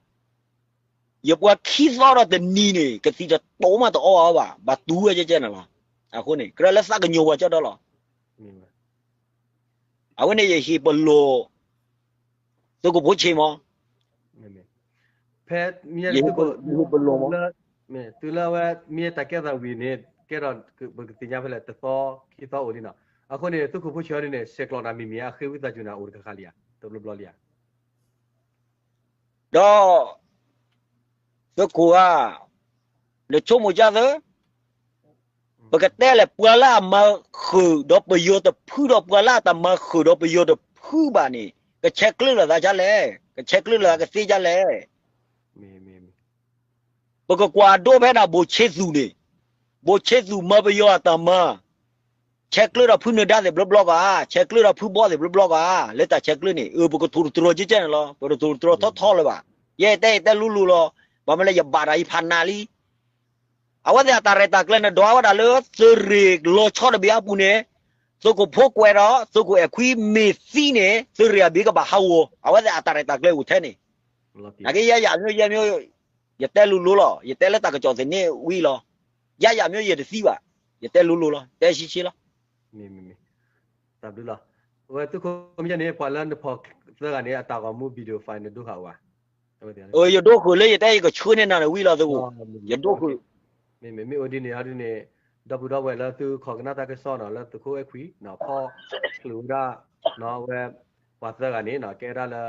ယပှၤခံသီဒီးတနံၤန့ၣ် ကသံၣ်တတိၤမးတအီအီၤဘၣ်, ဘၣ်တူၢ်ဝဲကဲကဲန့ၣ်လီၤ. အဃိန့ၣ် ကြၢးလၢသးကညီၤပှၤကၠီဒီလီၤ. အဝဲန့ၣ်ယဟ့ၣ်ပလီၢ် သုးခိၣ်ဖိဆ့မး, ဖဲ ယဟ့ၣ်ပလီၢ်မး, တုၤလၢအဝဲ မ့ၢ်တၢ်ကဲထီၣ်ဝံၤန့ၣ် ကဲထီၣ်ပကသ့ၣ်ညါဖဲလဲၣ် တသီခံသီအိၣ်လံနီၤ. အဃိန့ၣ် သုးခိၣ်ဖိဆ့အီၤဒ်န့ၣ် ဆဲးကျိးနၤမံၤမံၤ အဃ့ဝံသးစူၤနၤအိၣ်တခါခါလံဧါ, တဘျီဘျီလံဧါ. ဒီး သုးခိၣ်ဧၢ, နဆိကမိၣ်ကၢသၢ, ပကတဲလဲၣ် ပှၤလၢအမၤဃုာ်ဒီးပယီၤတဖုဒီး ပှၤလၢအတမၤဃုာ်ဒီးပယီၤတဖုဘၣ်န့ၣ် ကဆဲးကျၢလီၤသးဒ်လဲၣ်, ကဆဲးကျၢလီၤသးကသ့ဒ်လဲၣ်. ပကကွၢ်ဒိဖဲဒၣ်ဘိၣ်ဆ့သူၣ်န့ၣ်, ဘိၣ်ဆ့သူၣ်မၤပယီၤအတၢ်မၤ, ဆဲးကျၢဒီးဖုနၢၤဒါသ့ၣ်ဘျီဘျီကဧါ, ဆဲးကျၢဒီးဖုဘီသ့ၣ်ဘျီဘျီကဧါ, လၢတၢ်ဆဲးကျၢန့ၣ် အၢ ပကထိၣ်တတြီၤကဲကဲန့ၣ်လီၤ, ပတထိၣ်တတြီၤထီထီလၢၤဘၣ်. ယဲယတဲယတဲလိၤလိၤလီၤ, ဘၣ်မနုၤလဲၣ် ယဘၣ်တၢ်အံၤဖးနၤလံ. အဝဲသ့ၣ်အတၢ်ရဲၣ်တၢ်ကျဲၤန့ၣ် ဒွးဝဲဒၣ်လၢ သုးရ့ၣ်လီၤဆီတဘ့ၣ်အပူၤန့ၣ်, သုးခိၣ်ဖိကွဲးဒီး သုးခိၣ်အဲၣ်ခွံမ့ၢ်သံန့ၣ် သုးရ့ၣ်အဘ့ၣ်ကဘၣ်ဟးဂီၤ, အဝဲသ့ၣ်အတၢ်ရဲၣ်တၢ်ကျဲၤအိၣ်ထဲန့ၣ်. နာ်က့ယဲယၤမ့ၢ်ယဲမ့ၢ်, ယတဲလိၤလိၤလီၤ, ယတဲလၢတၢ်ကစီၣ်သန့ဝံၤလီၤ. ယဲယၤမ့ၢ်ယတသံဘၣ်, ယတဲလိၤလိၤလီၤ, တဲဆံးဆံးလီၤ. တၢ်ဘျုးလီၤ. အဝဲသုးခိၣ်မ့ၢ်ယဲန့ၣ် ပှၤလၢနဖီၣ်သၢဂၤန့ၣ် အတၢ်ဂီၤမူ video file နဒိဃာ်အိၣ်ဧါ. ယဒိဃုာ်လၢယတဲယကဆှၢန့ၢ်နၤန့ၣ်ဝံၤလီၤသုးခိၣ်, ယဒိဃုာ်. မ့မ့ၢ်အိၣ်ဒ်န့ၣ်ဟီဒ်န့ၣ်, ဒီပုၢ်ဒီဝဲၢ်လၢသုခိးကနၣ်တၢ်ကစီၣ်နီၤ လၢသုးခိၣ်အဲၣ်ခွံနီၤ ဖီၣ်ချုးဝဲဒၣ် နီၤ အဝဲ ပှၤသၢဂၤန့ၣ်နီၤ ကဲဒၣ်လၢ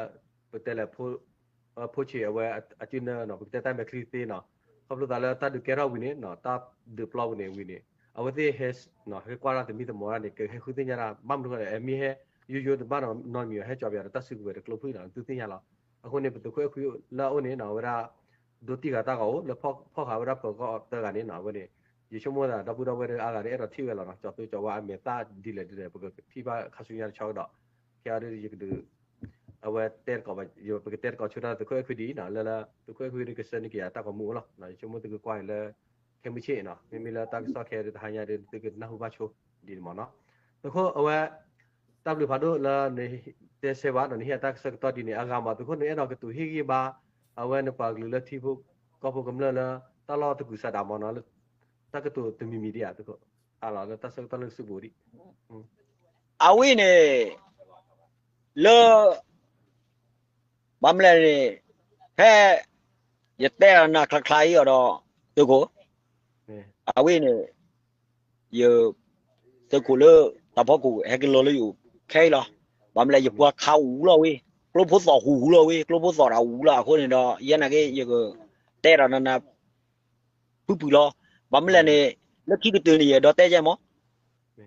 ပတဲလဲၣ် ဖိဆ့းအဝဲအစုနၢနီၤ ပကတဲတၢ်မဲာ်ချံသ့နီၤ, ခီဖျိသးလၢတၢ်ဒုးကဲထီၣ်ဝံၤန့ၣ်နီၤ တၢ်ဒုးပျီပူၤန့ၣ်ဝံၤန့ၣ် အဝဲသ့ၣ်ဟဲ ဟဲကွၢ်တၢ်သမံသမိးတၢ်န့ၣ် ကဟဲဃုသ့ၣ်ညါတၢ် ဘၣ်မနုၤဃိလဲၣ် မ့ၢ်ဟဲယိယိတဘၣ်နီတမံၤ ဟဲကၠီၤပယီၤဒီးတၢ်စုကဝဲၤတကျိဖုၣ်နီၤ သုသ့ၣ်ညါလီၤ. အဃိန့ၣ် ပသုးခိၣ်အဲၣ်ခွံလၢအအိၣ်န့ၣ်နီၤ အဝဲဒၣ် ဒိတံၢ်ဃာ်တၢ်ဂီၤအိၣ် လၢဖီၣ်ဃာ်ဝဲဒၣ်ပၢၤကီၢ်သၢဂၤန့ၣ်နီၤ အဝဲန့ၣ် ယဆိကမိၣ်သးဒီပုၢ်ဒီဝဲၢ်တဂၤဂၤဒီး အဲၣ်ဒိးထံၣ်ဝဲလီၤနီၤ ကၠီၤသုကၠီၤဝါအမဲာ်သၣ်ဒ်လဲၣ်ဒ်လဲၣ် ပကထံၣ်ဘၣ်ခါဆူညါတဆီကဒီး ခဲအံၤဒ်ယကဒုး အဝဲတဲတကိးဘၣ် ပကတဲတကိးဆိတၢ်သုးခိၣ်အဲၣ်ခွံဒ်အံၤနီၤ လၢလၢ သုးခိၣ်အဲၣ်ခွံဒ်ကဆှၢန့ၢ်က့ၤယၤတၢ်ဂီၤမူအိၣ်လီၤ. ယဆိကမိၣ်သုကကွၢ်အံၤလၢ ခဲမုၢ်ဆ့ၣ်နီၤ မ့မ့ၢ်လၢတၢ်ကစီၣ်ခဲအံၤတဟါညါဒီး သုကနၢ်ဟူဘၣ်ဆိဒ်န့ၣ်မ့ၢ်နီၤ. သုးခိၣ်အဝဲ တၢ်ဘျုးဖးဒိၣ်လၢနတဲဆၢဘၣ်ဒီးနဟ့ၣ်အတၢ်ကစီၣ်ကတီၢ်ဒ်န့ၣ် အဂၤမ့ၢ်သုးခိၣ်နအဲၣ်ဒိးကတိၤဟ့ၣ်ဂံၢ်ဘါ အဝဲနပှၤကလုာ်လၢထံဖိကီၢ်ဖိကမျၢၢ်လၢ တၢ်လီၢ်တကူးစးဒးမ့ၢ်နီၤ လၢ တၢ်ကတိၤတမံၤမံၤဒ်ဧါ သုးခိၣ် အလီၤလၢတၢ်ဆၢကတီၢ်လၢနစုပူၤဒ် အဝဲန့ၣ် လၢ ဘၣ်မနုၤလဲၣ်န့ၣ် ဖဲ ယတဲအီၤနၤချါချါအံၤအီၤဒီး သုးခိၣ် အဝဲန့ၣ် ယ သုးခိၣ်လၢ တၢ်ဖီခိၣ်ဟဲက့ၤလီၤလၢယအိၣ်ခဲအံၤလီၤ. ဘၣ်မနုၤလဲၣ် ယပှၤခးအူလီၤဝဲ, ကျိဖိသီၣ်ဟူးဟူးလီၤဝဲ, ကျိဖိသီၣ်တၢ်ဟူးလီၤအဃိန့ၣ်ဒီး ယဲနာ်က့ ယက တဲဒီးနၤနၤ ဖုၣ်ဖုၣ်လီၤ. ဘၣ်မနုၤလဲၣ်န့ၣ် လၢခံကတၢၢ်န့ၣ် ယအဲၣ်ဒိးတဲကဲမး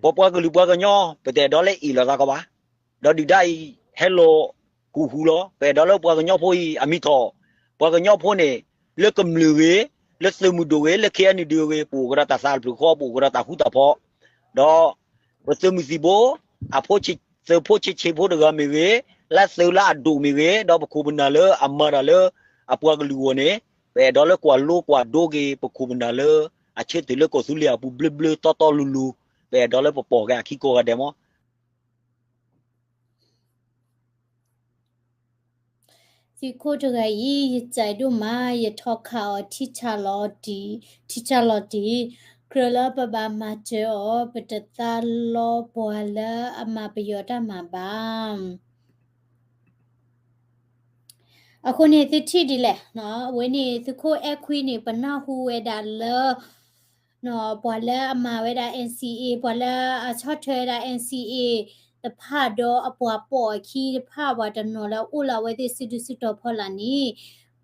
ပပှၤကလုာ်ပှၤကညီ ပတအဲၣ်ဒိးလၢအ့ၣ်လိာ်သးကီးဘၣ်. ဒီးဒုၣ်ဒါအံၤ ဟဲလီၤဟူးဟူးလီၤ. ပအဲၣ်ဒိးလၢပှၤကညီဖိအံၤ အမံၤထီၣ်, ပှၤကညီဖိန့ၣ် လၢကမျၢၢ်ဂ့ၤ, လၢသုးမုၢ်ဒိၣ်ဂ့ၤ, လၢ ခဲအံၤန့ၣ် ဒုးဂ့ၤ, ပအိၣ်ကဒီးတၢ်သးတဖျၢၣ်ဃီ, ပအိၣ်ကဒီးတၢ်ဃူတၢ်ဖိး, ဒီး ပသုးမုၢ်သံၣ်ဘိ, အဖိ, သုးဖိဆံးဆံးဖိတဂၤမ့ၢ်ဂ့ၤ, လၢသုးလၢအဒိၣ်မ့ၢ်ဂ့ၤ, ဒီးပခိၣ်ပနၢ်လၢအမၤတၢ်လၢ အပှၤကလုာ်အဂီၢ်န့ၣ်, ပအဲၣ်ဒိးလၢကွၢ်လိကွၢ်ဒိက့ၤ ပခိၣ်ပနၢ်လၢ အဆၢထၢၣ်လၢကီၢ်သူလ့ၤအပူၤဘျၢဘျၢတီတီလိၤလိၤ, ပအဲၣ်ဒိးလၢပပိာ်က့ၤအခံကိးဂၤဒဲးမး သုးခိၣ်တဂၤအံၤ ယစံးဒိၣ်မး ယထီခးအီၤ ထံဆၢလီၤတံၢ်, ထံဆၢလီၤတံၢ်, ကြၢးလၢပဘၣ်မၤစၢၤအီၤ ပတသးလီပှၤလၢအမၤပယီၤတၢ်မၤဘၣ်. အဃိန့ၣ် သုထံၣ်ဒ်လဲၣ်, အဝဲန့ၣ် သုးခိၣ်အဲၣ်ခွံန့ၣ် ပနၢ်ဟူဝဲဒၣ်လၢ ပှၤလၢအမၤဝဲဒၣ် NCA ပှၤလၢအဆီၣ်ထွဲဝဲဒၣ် NCA တဖၣ်ဒီးအပှၤပိာ်အခံတဖၣ် ပှၤတနီၤလၢအအိၣ်လၢအဝဲသ့ၣ်စုဒုစုတီၤဖီလာ်န့ၣ်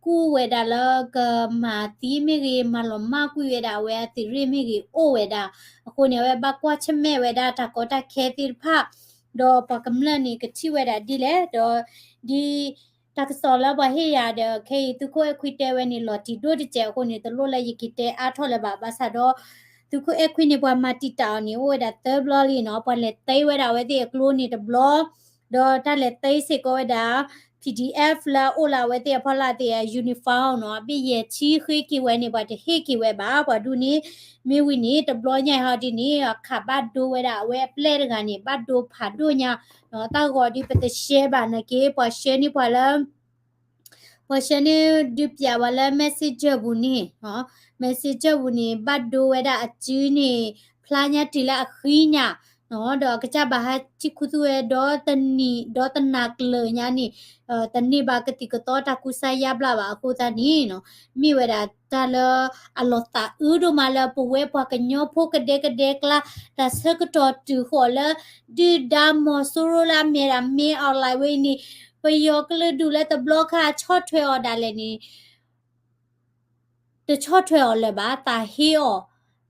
ကူၣ်ဝဲဒၣ်လၢကမၤသံမ့ၢ်ဂ့ၤ မၤလီၤမၢ်ကွံာ်ဝဲဒၣ်အဝဲအသုးရ့ၣ်မ့ၢ်ဂ့ၤ အိၣ်ဝဲဒၣ်. အဃိန့ၣ် အဝဲဘၣ်ကွၢ်ဆၢၣ်မဲာ်ဝဲဒၣ်တၢ်ကီတၢ်ခဲသ့ၣ်တဖၣ် ဒီးပှၤကမျၢၢ်န့ၣ် ကထံၣ်ဝဲဒၣ်ဒ်လဲၣ်, ဒီးဒ် တၢ်ကစီၣ်လၢပှၤဟ့ၣ်ယၤဒီး ခဲအံၤ သုးခိၣ်အဲၣ်ခွံတဲဝဲန့ၣ် လီၤတံၢ်ဒိၣ်တစဲးအဃိန့ၣ် တလိၣ်လၢယကတဲအါထီၣ်လၢၤဘၣ်. ဘၣ်ဆၣ်ဒီး သုးခိၣ်အဲၣ်ခွံန့ၣ် ပှၤမၤတံာ်တာ်အီၤန့ၣ် အိၣ်ဝဲဒၣ်သၢဘျီလံနီၤ, ပှၤလဲၤသ့ဝဲဒၣ်အဝဲသ့ၣ်အကျိန့ၣ်တဘျီ, ဒီးတၢ်လဲၤသ့စ့ၢ်ကီးဝဲဒၣ် PDF လၢအအိၣ်လၢအဝဲသ့ၣ်အဖီလာ်သ့ၣ်အ uniform နီၤ, အဘ့ၣ်ယဲၢ်ဆံဃ့က့ၤဝဲန့ၣ် ပှၤတဟ့ၣ်က့ၤဝဲဘၣ်, ပှၤဒူၣ်န့ၣ် မ့ၢ်ဝံၤန့ၣ် တဘျီညါဟီဒ်န့ၣ် အခးဘၣ်ဒိဝဲဒၣ်အဝဲအပျဲၢ်တဂၤန့ၣ် ဘၣ်ဒိဖးဒိၣ်ညါ, တၢ်ဂီၤဒ်ပတရှဲဘၣ်နာ်က့ ပှၤရှဲန့ၢ်ပှၤလၢ ပှၤရှဲန့ၢ်ဒုးပျးဝဲလၢ messenger ပူၤန့ၣ်, messenger ပူၤန့ၣ် ဘၣ်ဒိဝဲဒၣ်အစုန့ၣ် ဖျါညါတုၤလၢအဃံညါ, ဒီးအကစၢ်ဘၣ်ဟးထံၣ်ခူသူၣ်ဝဲဒီတနံၤ ဒီတနၤကျၢၤညါန့ၣ် တန့ၢ်ဘၣ်ကသံၣ်ကသီတၢ်ကူစါယါဘျါဘၣ်အဃိသတးန့ၣ်, မ့ၢ်ဝဲဒၣ်တၢ်လၢအလီၤသးအုးဒိၣ်မးလၢပဝဲပှၤကညီဖိကဒဲကဒဲကျါ တၢ်ဆၢကတီၢ်တုၤဃီၤလၢ ဒုၣ်ဒါမီၤစိရိၤလၢအမ့ၢ်ဒၣ် မင်းအောင်လှိုင် ဝဲအံၤန့ၣ် ပယီၤကလုာ်ဒူၣ်လၢတဘျီခါဆီၣ်ထွဲအီၤဒၣ်လဲာ်န့ၣ် တဆီၣ်ထွဲအီၤလၢၤဘၣ်,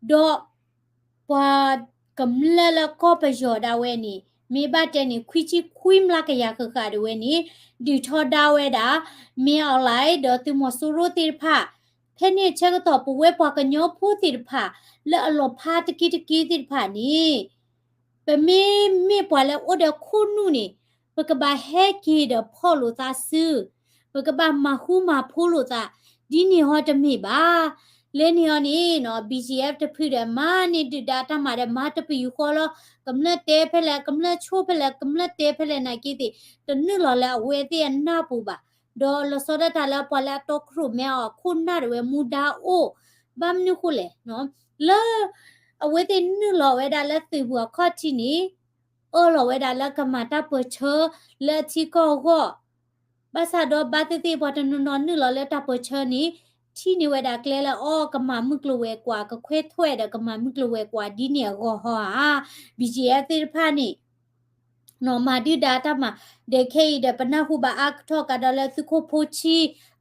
သးဟ့အီၤ, ဒီးပှၤကမျၢၢ်လၢကီၢ်ပယီၤဒၣ်ဝဲန့ၣ် မ့ၢ်ဘၣ်တဲန့ၣ် ခွံဆံခွံမျးကယၤဃၣ်ဃၣ်ဒၣ်ဝဲန့ၣ် ဒုးထီဒါဝဲဒၣ် မင်းအောင်လှိုင် ဒီးသုးမီၤစိရိၤသ့ၣ်တဖၣ်, ဖဲန့ၣ်ဆၢကတီၢ်ပဝဲပှၤကညီဖိသ့ၣ်တဖၣ် လၢအလီၤဖးတက့တက့သ့ၣ်တဖၣ်န့ၣ် ပမ့မ့ၢ်ပှၤလၢအိၣ်ဒီးခိၣ်နူာ်န့ၣ် ပကဘၣ်ဟဲက့ၤဒီးဖီၣ်လိာ်သးစု, ပကဘၣ်မၤဃူမၤဖိးလိာ်သး, ဒ်န့ၣ်ဟီတမ့ၢ်ဘၣ်. လၢန့ၣ်ဟီန့ၣ် BGF တဖုဒီးမၤန့ၢ်ဒုၣ်ဒါတၢ်မၤဒီးမၤတပယူာ်ဃီလီၤ. ကမျၢၢ်တဲဖဲလဲၣ် ကမျၢၢ်ဆိၣ်ဖဲလဲၣ် ကမျၢၢ်တဲဖဲလဲၣ်နာ်က့သ့ၣ် တနုာ်လီၤလၢအဝဲသ့ၣ်အနၢ်ပူၤဘၣ်. ဒီးလီၤဆီဒၣ်တၢ်လၢပှၤလၢအတီခိၣ်ရိၣ်မဲအီၤအခိၣ်နၢ်ဒၣ်ဝဲမူဒါအိၣ်, ဘၣ်မနုၤဃိလဲၣ် လၢ အဝဲသ့ၣ်နုာ်လီၤဝဲဒၣ်လၢသုးပူၤအခီၣ်ထံးန့ၣ် အၢၣ်လီၤဝဲဒၣ်လၢကမၤတၢ်ပၢၢ်ဆၢလၢအထံကီၢ်အဂီၢ်, ဘၣ်ဆၣ်ဒီးဘၣ်သ့ၣ်သ့ၣ်ပှၤတနီၤနီၤနုာ်လီၤလၢတၢ်ပၢၢ်ဆၢန့ၣ် ထံၣ်န့ၢ်ဝဲဒၣ်ကျဲလၢအီၤ ကမၤမုၢ်ကျိၤဝဲၤကွာ် ကခွဲးထွဲဒီးကမၤမုၢ်ကျိၤဝဲၤကွာ်ဒ်န့ၣ်အဂီၢ်ဟီဧါ. BGF သ့ၣ်တဖၣ်န့ၣ် နီၢ်မၤဒုၣ်ဒါတၢ်မၤ, ဒီးခဲအံၤဒီးပနၢ်ဟူဘၣ်အါကထီၣ်ကဒီးလၢသုးခိၣ်ဖိဆံ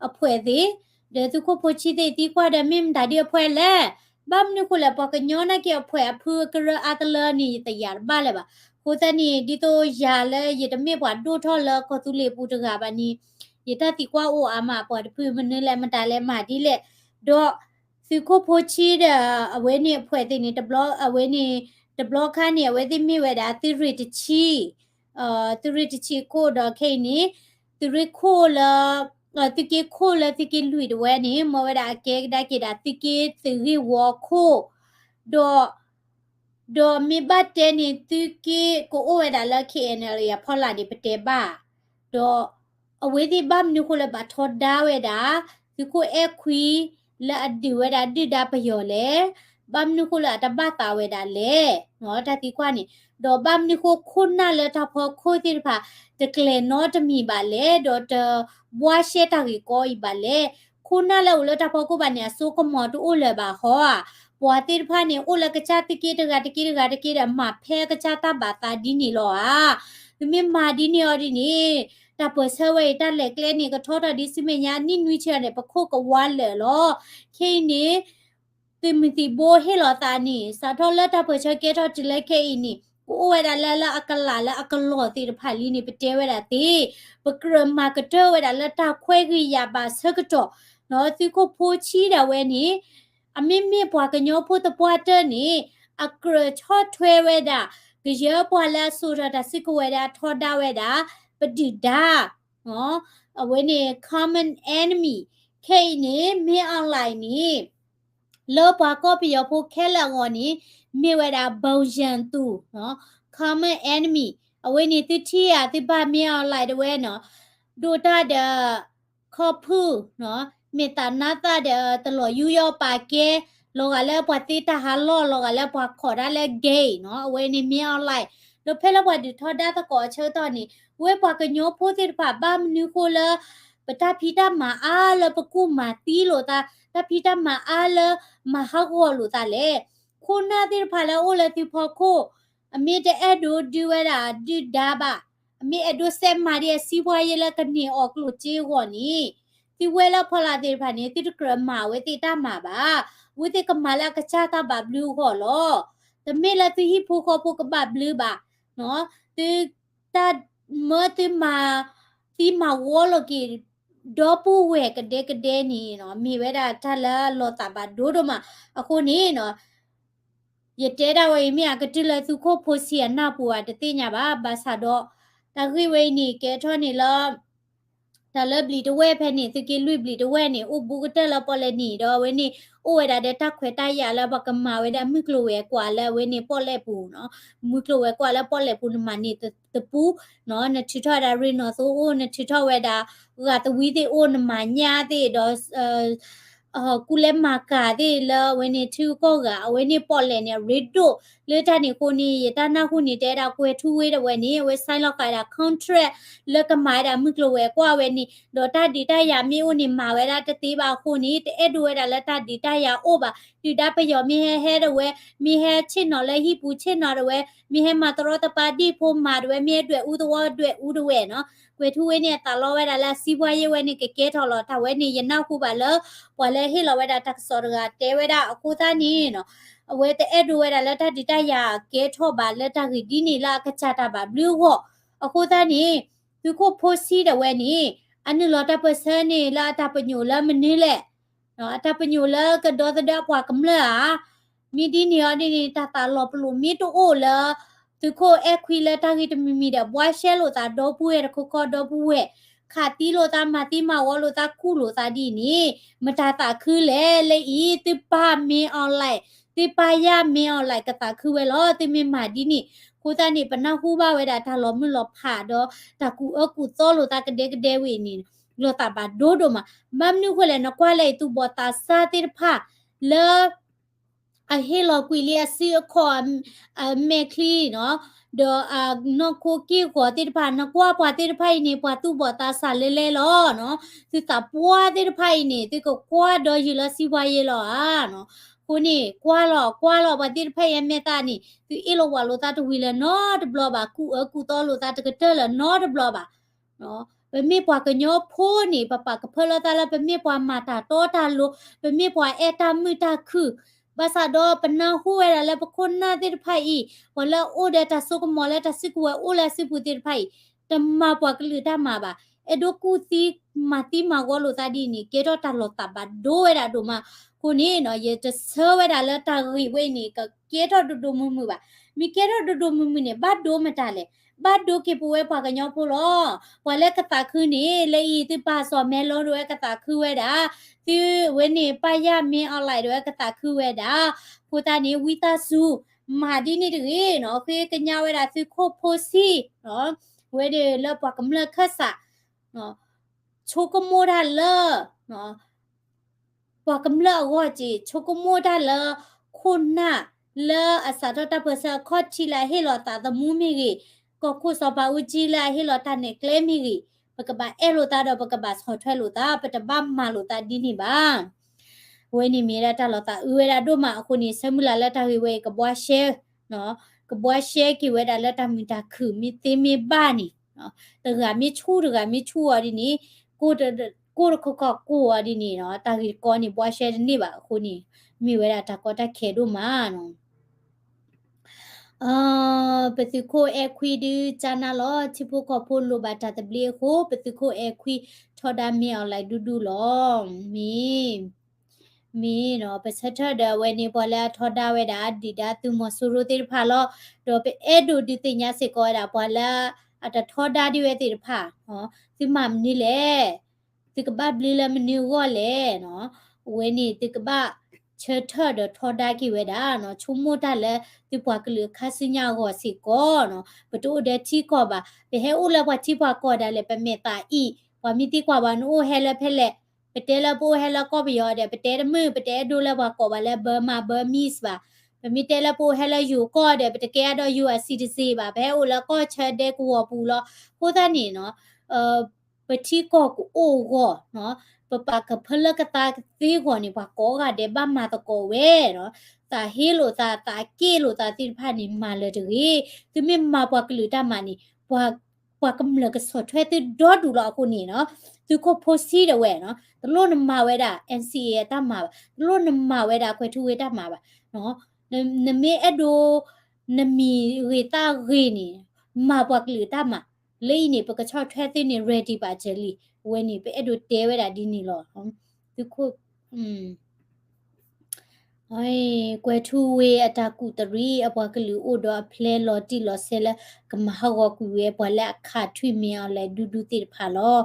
အဖှဲးသ့ၣ်, ဒီးသုးခိၣ်ဖိဆံသ့ၣ်သံကွၢ်ဒီးမ့ၢ်မတၤဒ်အဖှဲးလဲၣ်, ဘၣ်မနုၤဃိလဲၣ် ပှၤကညီနာ်က့အဖှဲးအဖုအကရၢအါတလၢန့ၣ် ယတယာ်တဘၣ်လၢၤဘၣ်. အဃိသတးန့ၣ် ဒ်သိးယၤလၢယတမ့ၢ်ပှၤဒိၣ်ထီၣ်လၢကီၢ်သူလ့ၤပူၤတဂၤဘၣ်န့ၣ် ယတၢ်သံကွၢ်အိၣ်အါမး ပှၤတဖုမနုၤလဲၣ် မတၤလဲၣ် မၤဒ်လဲၣ်. ဒီးသုးခိၣ်ဖိဆံဒီး အဝဲန့ၣ်အဖှဲးသ့ၣ်န့ၣ် တဘျီ အဝဲန့ၣ် တဘျီခါန့ၣ် အဝဲသ့ၣ်မ့ၢ်ဝဲဒၣ် သုးရ့ၣ်တဆံ သုးရ့ၣ်တဆံခိၣ်ဒီးခဲအံၤန့ၣ် သုးရ့ၣ်ခိၣ်လၢ သုးက့ခိၣ်လၢသုးက့လွံၢ်တဝဲန့ၣ် မ့ၢ်ဝဲဒၣ်အကဲကဒါက့ၤဒၣ် သုးက့သုးဂ့ၢ်ဝီခိၣ် ဒီး ဒီးမ့ၢ်ဘၣ်တဲန့ၣ် သုးက့ကအိၣ်ဝဲဒၣ်လၢ K N L A အဖီလာ်န့ၣ် ပတဲဘၣ်. ဒီး အဝဲသ့ၣ်ဘၣ်မနုၤဃိလၢဘၣ်ထီဒါဝဲဒၣ် သုးခိၣ်အဲၣ်ခွံ လၢအဒုးဝဲဒၣ်ဒုၣ်ဒါပယီၤလဲၣ်, ဘၣ်မနုၤဃိလၢအတဘၣ်သးဝဲဒၣ်လဲၣ်, တၢ်သံကွၢ်န့ၣ်, ဒီးဘၣ်မနုၤဃိခိၣ်နၢ်လၢတၢ်ဖီခိၣ်သ့ၣ်တဖၣ် တကျဲၤနီတမံၤဘၣ်လဲၣ်, ဒီးတဘှါရှဲတၢ်ဂ့ၢ်ကီအံၤဘၣ်လဲၣ်. ခိၣ်နၢ်လၢအိၣ်လၢတၢ်ဖီခိၣ်ဘၣ်န့ၣ် အစိကမီၤတအိၣ်လၢၤဘၣ်ဟီဧါ. ပှၤသ့ၣ်တဖၣ်န့ၣ် အိၣ်လၢကစၢ်သုးက့တဂၤတက့ၢ်တဂၤတက့ၢ်ဒီး မၤဖဲအကစၢ်တၢ်ဘၣ်သးဒ်န့ၣ်လီၤဧါ. သုမ့ၢ်မၤဒ်န့ၣ်အီၤဒ်န့ၣ် တၢ်ပၢၢ်ဆၢဝဲအံၤ တၢ်လဲၤကျဲန့ၣ် ကထီထီၣ်ဒ်ဆူမဲာ်ညါနံၣ်နွံဆံန့ၣ် ပခိၣ်ကဝါလၢာ်လီၤ. ခဲအံၤန့ၣ် သုးမုၢ်သံၣ်ဘိဟ့ၣ်လီၤသးန့ၣ် စးထီၣ်လၢတၢ်ပၢၢ်ဆၢကဲထီၣ်တုၤလၢခဲအံၤန့ၣ် ကအိၣ်ဝဲဒၣ်လၢ လၢအကလးလၢအကလီၢ်သ့ၣ်တဖၣ်လံန့ၣ် ပတဲဝဲဒၣ်သ့, ပကြၢးမၤကတၢၢ်ဝဲဒၣ်လၢတၢ်ခွဲးဂ့ၤယာ်ဘၣ်ဆၢကတီၢ်, သုးခိၣ်ဖိဆံးဒၣ်ဝဲန့ၣ် အမ့မ့ၢ်ပှၤကညီဖိသပှၢ်တၢၢ်န့ၣ် အကြၢးဆီၣ်ထွဲဝဲဒၣ် ကယဲၢ်ပှၤလၢအစိာ်ထီၣ်တၢ်စုကဝဲၤဒီးအထီဒါဝဲဒၣ် ပဒုၣ်ဒါ အဝဲန့ၣ် common enemy ခဲအံၤန့ၣ် မင်းအောင်လှိုင် န့ၣ် လၢပှၤကီၢ်ပယီၤဖိခဲလၢာ်အဂီၢ်န့ၣ် မ့ၢ်ဝဲဒၣ် ဘုံရန်သူ common enemy အဝဲန့ၣ်သုထံၣ်ဧါ သုဘၣ် မင်းအောင်လှိုင် တဝဲန့ၣ် ဒိၣ်တၢ်ဒီး ခီဖုၣ် မ့ၢ်သးနါသၣ်ဒီးတလီၤယူးယီၣ်ပာ်ကဲ လီၤဂာ်လၢပှၤသ့တၢ်ဟးလီၢ် လီၤဂာ်လၢပှၤခိးတၢ်လၢ gay နီၤ အဝဲန့ၣ် မင်းအောင်လှိုင် ဒီးဖဲလၢပှၤဒုးထီဒါသကိးအဆၢကတီၢ်န့ၣ် ဝဲပှၤကညီဖိသ့ၣ်တဖၣ်ဘၣ်မနုၤဃိလၢ ပတၢ်ဖံးတၢ်မၤအါလၢပကူၣ်မၤသံလိာ်သး တၢ်ဖံးတၢ်မၤအါလၢမၤဟးဂီၤလိာ်သးလဲၣ်. ခိၣ်နၢ်သ့ၣ်တဖၣ်လၢအအိၣ်လၢသုးဖီခိၣ် အမ့ၢ်တအဲၣ်ဒိးဒုးဝဲဒၣ်ဒုၣ်ဒါဘၣ် အမ့ၢ်အဲၣ်ဒိးစဲးမၤဒ်အစီးပွားရေးလၢကန့ၢ်အီၣ်ကျိၣ်စ့အဂီၢ်န့ၣ် သုဝဲလၢဖီလာ်သ့ၣ်တဖၣ်န့ၣ် သုတကြၢးမၤအဝဲသ့ၣ်တၢ်မၤဘၣ်. အဝဲသ့ၣ်ကမၤလၢအကစၢ်တၢ်ဘၣ်ဘျုးအဂီၢ်လီၤ. တမ့ၢ်လၢသုဟံၣ်ဖိဃီဖိကဘၣ်ဘျုးဘၣ်. သုတၢ်မၢသုမၤသံမၤဝီလိာ်က့ၤ ဒီပုၢ်ဝဲၢ်ကဒဲကဒဲန့ၣ် မ့ၢ်ဝဲဒၣ်တၢ်လၢလီၤသးဘၣ်ဒိဒိၣ်မး. အဃိန့ၣ် ယတဲဒၣ်ဝဲအံၤမ့ၢ်အကတၢၢ်လၢသုးခိၣ်ဖိဆံးအနၢ်ပူၤဧါ တသ့ၣ်ညါဘၣ်. ဘၣ်ဆၣ်ဒီး တၢ်ဂ့ၢ်ဝဲအံၤန့ၣ် ကဲထီၣ်န့ၣ်လၢ တၢ်လၢဘျံးတဝဲၢ်ဖဲန့ၣ် သုးက့လွံၢ်ဘျံးတဝဲၢ်န့ၣ် အိၣ်ဘူးကတၢၢ်လၢပီၣ်လဲၣ်နံၤဒီး အဝဲန့ၣ် အိၣ်ဝဲဒၣ်ဒီးတၢ်ခွဲးတၢ်ယာ်လၢပှၤကမၤဝဲဒၣ်မုၢ်ကျိၤဝဲၤကွာ်လၢအဝဲန့ၣ်ပီၣ်လဲၣ်ပူၤနီၤ. မုၢ်ကျိၤဝဲၤကွာ်လၢပီၣ်လဲၣ်ပူၤ နမၤန့ၢ်တပူၤနီၤ နထုးထီၣ်ဝဲဒၣ်ရ့ၣ်နီၣ်သိအိၣ် နထုးထီၣ်ဝဲဒၣ် ဂာ်သဝံသ့ၣ်အိၣ် နမၤညၣ်သ့ၣ်ဒီး ကူလဲမၤကၤသ့ၣ်လၢအဝဲန့ၣ် ထံဂုၤကီၢ်ဂၤ အဝဲန့ၣ်ပီၣ်လဲၣ်န့ၣ် အရ့ဒိၣ်လၢတၢ်န့ၣ်အဃိန့ၣ် ယတၢ်နၢ်ဟူန့ၣ် တဲဒၣ်ကွဲၤထူဝ့တဝဲန့ၣ် အဝဲ sign လီၤဃာ်ဒၣ် contract လၢကမၤဝဲဒၣ်မုၢ်ကျိၤဝဲၤကွာ်ဝဲန့ၣ် ဒီးတၢ်ဒုးတၢ်ယၤမ့ၢ်အိၣ်န့ၣ် မၤဝဲဒၣ်တသ့ဘၣ်အဃိန့ၣ် တအဲၣ်ဒိးဝဲဒၣ်လၢတၢ်ဒုးတၢ်ယၤအိၣ်ဘၣ်. ဒုၣ်ဒါပယီၤမ့ၢ်ဟဲဟဲတဝဲ မ့ၢ်ဟဲဆ့ၣ်နီၤလၢဟံၣ်ပူၤဆ့ၣ်နီၤတဝဲ မ့ၢ်ဟဲမၤတရီတပါဒံၣ်ဖိမၤတဝဲ မ့ၢ်ဟဲဒွဲၣ်အူသဝီဒွဲၣ်အူတဝဲနီၤ. ကွဲၤထူဝ့န့ၣ် အသးလီဝဲဒၣ်လၢအစီးပွားရေးဝဲန့ၣ် ကကဲထီၣ်လီၤ. တၢ်ဝဲန့ၣ် ယနၢ်ဟူဘၣ်လၢ ပှၤလၢဟ့ၣ်လီၤဝဲဒၣ်တၢ်ကစီၣ်တဂၤတဲဝဲဒၣ်အဃိသတးန့ၣ်နီၤ အဝဲတအဲၣ်ဒိးဝဲဒၣ်လၢတၢ်ဒုးတၢ်ယၤကဲထီၣ်ဘၣ်လၢတၢ်ဂ့ၢ်ဒ်န့ၣ်လၢအကစၢ်တၢ်ဘၣ်ဘျုးအဂီၢ်. အဃိသတးန့ၣ် သုးခိၣ်ဖိဆံးဒၣ်ဝဲန့ၣ် အနုာ်လီၤတၢ်ပၢၢ်ဆၢန့ၣ်လၢအတၢ်ပညိၣ်လၢမနုၤလဲၣ် အတၢ်ပညိၣ်လၢကဒီသဒၢပှၤကမျၢၢ်ဧါ. မ့ၢ်ဒ်န့ၣ်အီၤဒ်န့ၣ် တၢ်သးလီၤပလိာ်မ့ၢ်တအိၣ်လၢ သုးခိၣ်အဲၣ်ခွံလၢတၢ်ဂ့ၢ်တမံၤမံၤဒီး ဘှါရှဲလိာ်သးဒီပုၢ်ဝဲၢ်တခီခီဒီပုၢ်ဝဲၢ် ခးသံလိာ်သး မၤသံမၤဝီလိာ်သး ကူၣ်လိာ်သးဒ်အံၤန့ၣ် မတၤသးခုလဲၣ်. လၢအံၤ သုပၢ်မင်းအောင်လှိုင် သုပၢ်ယၢ်မင်းအောင်လှိုင် ကသးခုဝဲလီၤ. သုမ့ၢ်မၤဒ်န့ၣ် အဃိသတးန့ၣ် ပနၢ်ဟူဘၣ်ဝဲဒၣ်တၢ်လီၤမုၢ်လီၤဖးဒီး တၢ်ကူၣ်အၢကူၣ်သီလိာ်သးကဒဲကဒဲဝဲအံၤန့ၣ် လီၤသးဘၣ်ဒိဒိၣ်မး. ဘၣ်မနုၤအဃိလဲၣ် နကွၢ်လၢအံၤ သူၣ်ဘီၣ်သးစၢ်သ့ၣ်တဖၣ်လၢ အဟ့ၣ်လီၤကွံာ်လံအစုအခီၣ် အမဲာ်ချံနီၤ, ဒီးအနီၢ်ခိက့ၢ်ဂီၤသ့ၣ်တဖၣ် နကွၢ်ပှၤသ့ၣ်တဖၣ်အံၤန့ၣ် ပှၤသူၣ်ဘီၣ်သးစၢ်လဲလဲလီၤ. သုသးပှၢ်သ့ၣ်တဖၣ်အံၤန့ၣ် သုကကွၢ်ဒီးယုာ်လၢစီးပွားရေးလီၤဧါ. အဃိန့ၣ် ကွၢ်လီၤ ကွၢ်လီၤ ပှၤသ့ၣ်တဖၣ်အံၤအမဲာ်သးန့ၣ် သုအ့ၣ်လိာ်ဝီလိာ်သးတဝံၤလၢၤနီတဘျီဘၣ်, ကူၣ်အၢကူၣ်သီလိာ်သးတကတၢၢ်လၢၤနီတဘျီဘၣ်. ပမ့ၢ်ပှၤကညီဖိန့ၣ် ပပာ်ကဖၢလၢသးလၢ ပမ့ၢ်ပှၤမၤတၢ်တီတၢ်လိၤ, ပမ့ၢ်ပှၤအဲၣ်တၢ်မုာ်တၢ်ခုၣ်, ဘၣ်ဆၣ်ဒီးပနၢ်ဟူဝဲဒၣ်လၢပခိၣ်နၢ်သ့ၣ်တဖၣ်အံၤ, ပှၤလၢအအိၣ်ဒီးတၢ်စိကမီၤလၢတၢ်စုကဝဲၤအိၣ်လၢအစုပူၤသ့ၣ်တဖၣ်အံၤ, တမၤပှၤကလုာ်တၢ်မၤဘၣ်, အဲၣ်ဒိးကူၣ်သံမၤသံမၤဝီလိာ်သးဒ်န့ၣ် ကဲထီၣ်တၢ်လီၤသးဘၣ်ဒိဝဲဒၣ်ဒိၣ်မး. အဃိန့ၣ်နီၤ ယတဆၢဝဲဒၣ်လၢတၢ်ဂ့ၢ်ဝဲအံၤန့ၣ် ကကဲထီၣ်ဒိၣ်ဒိၣ်မုၢ်မုၢ်ဘၣ်. မ့ၢ်ကဲထီၣ်ဒိၣ်ဒိၣ်မုၢ်မုၢ်န့ၣ် ဘၣ်ဒိမတၤလဲၣ်. ဘၣ်ဒိက့ၤပဝဲပှၤကညီဖိလီၤ. ပှၤလၢကသးခုန့ၣ် လၢအံၤသုပၢ်စီၤမဲလိဒၣ်ဝဲကသးခုဝဲဒၣ်, သုဝဲန့ၣ် ပၢ်ယၢ်မ့ၢ်အီၤလဲၣ် ဒၣ်ဝဲကသးခုဝဲဒၣ်, အဃိသတးန့ၣ် ဝံသးစူၤ မၤဒ်န့ၣ်တဂ့ၤနီၤ, ဃ့ကညးဝဲဒၣ်သုးခိၣ်ဖိဆံး ဝဲဒၣ်လၢပှၤကမျၢၢ်ခၢၣ်စး ဆိကမိၣ်တၢ်လၢ ပှၤကမျၢၢ်အဂီၢ်က့ၤ ဆိကမိၣ်တၢ်လၢ ခိၣ်နၢ်လၢအစးထီၣ်တၢ်ပၢၢ်ဆၢအခီၣ်ထံး လၢအဟ့ၣ်လီၤသးသမူမ့ၢ်ဂ့ၤ, ကီၢ်ခိၣ်စီၤပၤအူကၠံလၢအဟ့ၣ်လီၤတၢ်နဲၣ်ကျဲမ့ၢ်ဂ့ၤ, ပကဘၣ်အဲၣ်လိာ်သးဒီးပကဘၣ်ဆီၣ်ထွဲလိာ်သး, ပတဘၣ်မၤလိာ်သးဒ်န့ၣ်ဘၣ်. ဝဲန့ၣ်မ့ၢ်ဝဲဒၣ်တၢ်လီၤသးအုးဝဲဒၣ်ဒိၣ်မးအဃိန့ၣ် ဆၢမုၢ်လၢ်လၢတၢ်ဂ့ၢ်ဝဲအံၤ ကဘှါရှဲ ကဘှါရှဲက့ၤဝဲဒၣ်လၢတၢ်မုာ်တၢ်ခုၣ် မ့ၢ်သ့မ့ၢ်ဘၣ်န့ၣ်, တဂၤမ့ၢ်ဆူၣ်တဂၤမ့ၢ်ဆူၣ်အီၤဒ်န့ၣ်, ကိၢ်တခီခီကိၢ်အီၤဒ်န့ၣ်နီၤ, တၢ်ဂ့ၢ်တကီန့ၣ် ဘှါရှဲတန့ၢ်ဘၣ်အဃိန့ၣ်, မ့ၢ်ဝဲဒၣ်တၢ်ကီတၢ်ခဲဒိၣ်မးနီၤ. ပသုးခိၣ်အဲၣ်ခွံဒုကၠါနါလီၤ, ထံဖိကီၢ်ဖိလိၣ်ဘၣ်တၢ်သဘျ့အဃိ ပသုးခိၣ်အဲၣ်ခွံထီဒါမ့ၢ်အီၤလဲၣ်ဒူဒူလီၤ. မ့ၢ် မ့ၢ်နီၤ, ပဆၢထၢၣ်ဒီးအဝဲန့ၣ် ပှၤလၢအထီဒါဝဲဒၣ် ဒုၣ်ဒါသုးမီၤစိရိၤသ့ၣ်တဖၣ်လီၤ. ဒီးပအဲၣ်ဒိးဒုးသ့ၣ်ညါစ့ၢ်ကီးဝဲဒၣ် ပှၤလၢအတထီဒါဒံးဝဲသ့ၣ်တဖၣ်, သုမၤမနုၤလဲၣ်, သုကဘၣ်ဘျုးလၢမနုၤအဂီၢ်လဲၣ်နီၤ, အဝဲန့ၣ်သုကဘၣ်ဆၢထၢၣ်ဒီးထီဒါက့ၤဝဲဒၣ်နီၤ, ဆိကမိၣ်တၢ်လၢသုပှၤကလုာ်အခါဆူညါအဂီၢ်စ့ၢ်ကီးနီၤ, ပတအိၣ်ဒီးထံကီၢ်ဘၣ်, ပဟဲအိၣ်လၢပှၤထံပှၤကီၢ်ဒၣ်လဲာ် ပမဲာ်သးအံၣ်, ပှၤမ့ၢ်သံကွၢ်ပှၤနအိၣ်ဟဲလၢဖဲလဲၣ်, ပတဲလၢပအိၣ်ဟဲလၢကီၢ်ပယီၤဒီး ပတဲတမုာ်, ပတအဲၣ်ဒိးလၢပှၤကိးပှၤလၢ Burma Burmese ဘၣ်, ပမ့ၢ်တဲလၢပအိၣ်ဟဲလၢယိၤကီၢ်ဒီး ပတကဲအဒိ U S citizen ဘၣ်, ပဟဲအိၣ်လၢကီၢ်ဆၢဒဲကဝီၤပူၤလီၤ. အဃိသတးန့ၣ်နီၤ, ပထံကီၢ်ကအိၣ်အဂီၢ်, ပပာ်ကဖၢလၢကသါကသ့အဂီၢ်န့ၣ် ပှၤကိးဂၤဒဲးဘၣ်မၤသကိးဝဲ, သးဟ့လိာ်သး သးက့ၣ်လိာ်သးသ့ၣ်တဖၣ်န့ၣ် မၤလၢၤတဂ့ၤ. သုမ့ၢ်မၤပှၤကလုာ်တၢ်မၤန့ၣ် ပှၤကမျၢၢ်ကဆီၣ်ထွဲသုဒီဒူၣ်လီၤအဃိန့ၣ်နီၤ, သုးခိၣ်ဖိဆံးဒၣ်ဝဲနီၤ, တလိၣ်နမၤဝဲဒၣ် N C A အတၢ်မၤဘၣ်, တလိၣ်နမၤဝဲဒၣ်ကွဲၤထူဝ့တၢ်မၤဘၣ်, နမ့ၢ်အဲၣ်ဒိး နမံၤဂ့ၤသးဂ့ၤန့ၣ် မၤပှၤကလုာ်တၢ်မၤ, လၢအံၤန့ၣ် ပကဆီၣ်ထွဲသုန့ၣ် ready ဘၣ်စၢၤလံ, အဝဲန့ၣ် ပအဲၣ်ဒိးတဲဝဲဒၣ်ဒ်န့ၣ်လီၤ. သုးခိၣ် ကွဲၤထူဝ့အတၢ်ကူၣ်တရံး အပှၤကလုာ်အိၣ်ဒီးအဖျဲလီၤတံၢ်လီၤဆဲးလၢ ကမၤဟးဂီၤကွံာ်ဝဲပှၤလၢအခးထွံၣ်မ့ၢ်အီၤလဲၣ်ဒူဒူသ့ၣ်တဖၣ်လီၤ.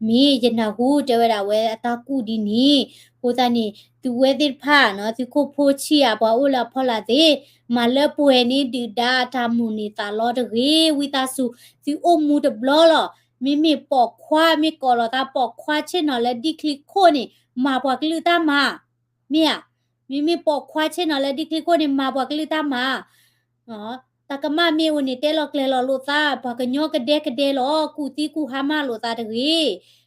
မ့ၢ်ယနၢ်ဟူတဲဝဲဒၣ်ဝဲအတၢ်ကူၣ်ဒ်န့ၣ်, အဃိသတးန့ၣ် သုဝဲသ့ၣ်တဖၣ်နီၤ, သုးခိၣ်ဖိဆံးဧါ ပှၤအိၣ်လၢအဖီလာ်သ့ၣ်, မၤလၢပှဲၤန့ၣ်ဒုၣ်ဒါအတၢ်မိၣ်န့ၢ်သးလီတဂ့ၤ, ဝံသးစူၤ သုအိၣ်မူတဘျီလီၤ. မ့မ့ၢ်ပိာ်ခွါ မ့ၢ်ကိးလီၤသးပိာ်ခွါဆ့ၣ်နီၤလၢဒ်ချံခိၣ်န့ၣ် မၤပှၤကလုာ်တၢ်မၤ, မ့ၢ်ဧါ. မ့မ့ၢ်ပိာ်ခွါဆ့ၣ်နီၤလၢဒ်ချံခိၣ်န့ၣ် မၤပှၤကလုာ်တၢ်မၤ, တၢ်ကမၣ်မ့ၢ်အိၣ်န့ၣ် တဲလီၤကျဲၤလီၤလိာ်သး, ပှၤကညီကဒဲကဒဲလီၤ, ကူၣ်သံကူၣ်ဟါမၢ်လိာ်သးတဂ့ၤ.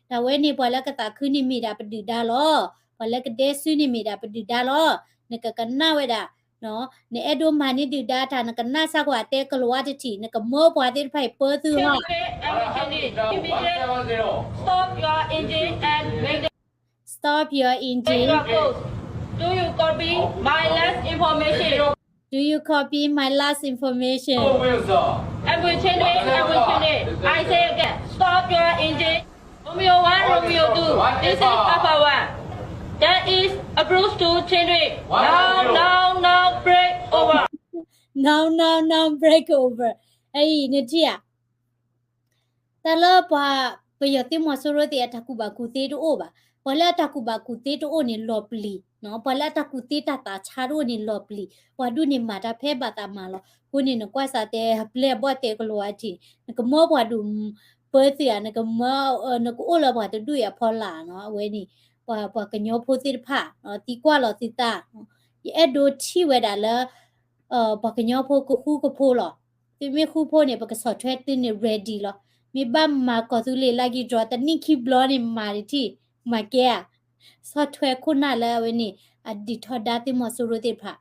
တၢ်ဝဲန့ၣ် ပှၤလၢကသးခုန့ၣ်မ့ၢ်ဒၣ်ပဒုၣ်ဒါလီၤ. ပှၤလၢကဒဲစုန့ၣ်မ့ၢ်ဒၣ်ပဒုၣ်ဒါလီၤ. နကကနၣ်ဝဲဒၣ်, နအဲၣ်ဒိးမၤန့ၢ်ဒုၣ်ဒါတၢ် နကနၣ်စၢ်ကွၢ်တဲကလၤဝါတထံး, နကမၢပှၤသ့ၣ်တဖၣ်အံၤပၢသုဟီၣ် Stop your engine and make the Stop your engine. Your clothes. Do you copy my last information? Do you copy my last information? I will change it. I will change it. I say again, stop your engine. Romeo one, Romeo two. This is Papa one. That is approach to change it. Now, now, now, break over. Now, now, now, break over. အံၤ နထံၣ်ဧါ. တၢ်လၢပှၤပယီၤသုးမီၤစိရိၤသ့ၣ် အတၢ်ကူၣ်ဘၣ်ကူၣ်သ့တအိၣ်ဘၣ်. ပှၤလၢအတၢ်ကူၣ်ဘၣ်ကူၣ်သ့တအိၣ်န့ၣ်လီၤပျံၤ, ပှၤလၢအတၢ်ကူၣ်သ့တၢ်သးဆါတအိၣ်န့ၣ်လီၤပျံၤ, ပှၤဒူၣ်န့ၣ်မၤတၢ်ဖဲဘၣ်သးမၤလီၤ. အဃိန့ၣ် နကွၢ်စးတဲအပျဲၢ်အဘီၣ်တဲကလၤဝါတထံး, နကမၢပှၤဒူၣ်ပၢသုဧါ, နကမၢ, နကအိၣ်လၢပှၤတဒူၣ်အံၤအဖီလာ်နီၤ. အဝဲန့ၣ် ပှၤ, ပှၤကညီဖိသ့ၣ်တဖၣ် သံကွၢ်လီၤသုသး, ယအဲၣ်ဒိးထံၣ်ဝဲဒၣ်လၢ ပှၤကညီဖိကဃူကဖိးလီၤ. သုမ့ၢ်ဃူဖိးန့ၣ် ပကဆီၣ်ထွဲသုန့ၣ် ready လီၤ. မ့ၢ်ဘၣ်မၤကီၢ်သူလ့ၤလၢကံၤဒြီတနံၣ်ခံဘျီန့ၣ် မၤတထံၣ်, မၤကဲဧါ. ဆီၣ်ထွဲခိၣ်နၢ်လၢအဝဲန့ၣ် အဒုးထီဒါသုးမီၤစိရိၤသ့ၣ်တဖၣ်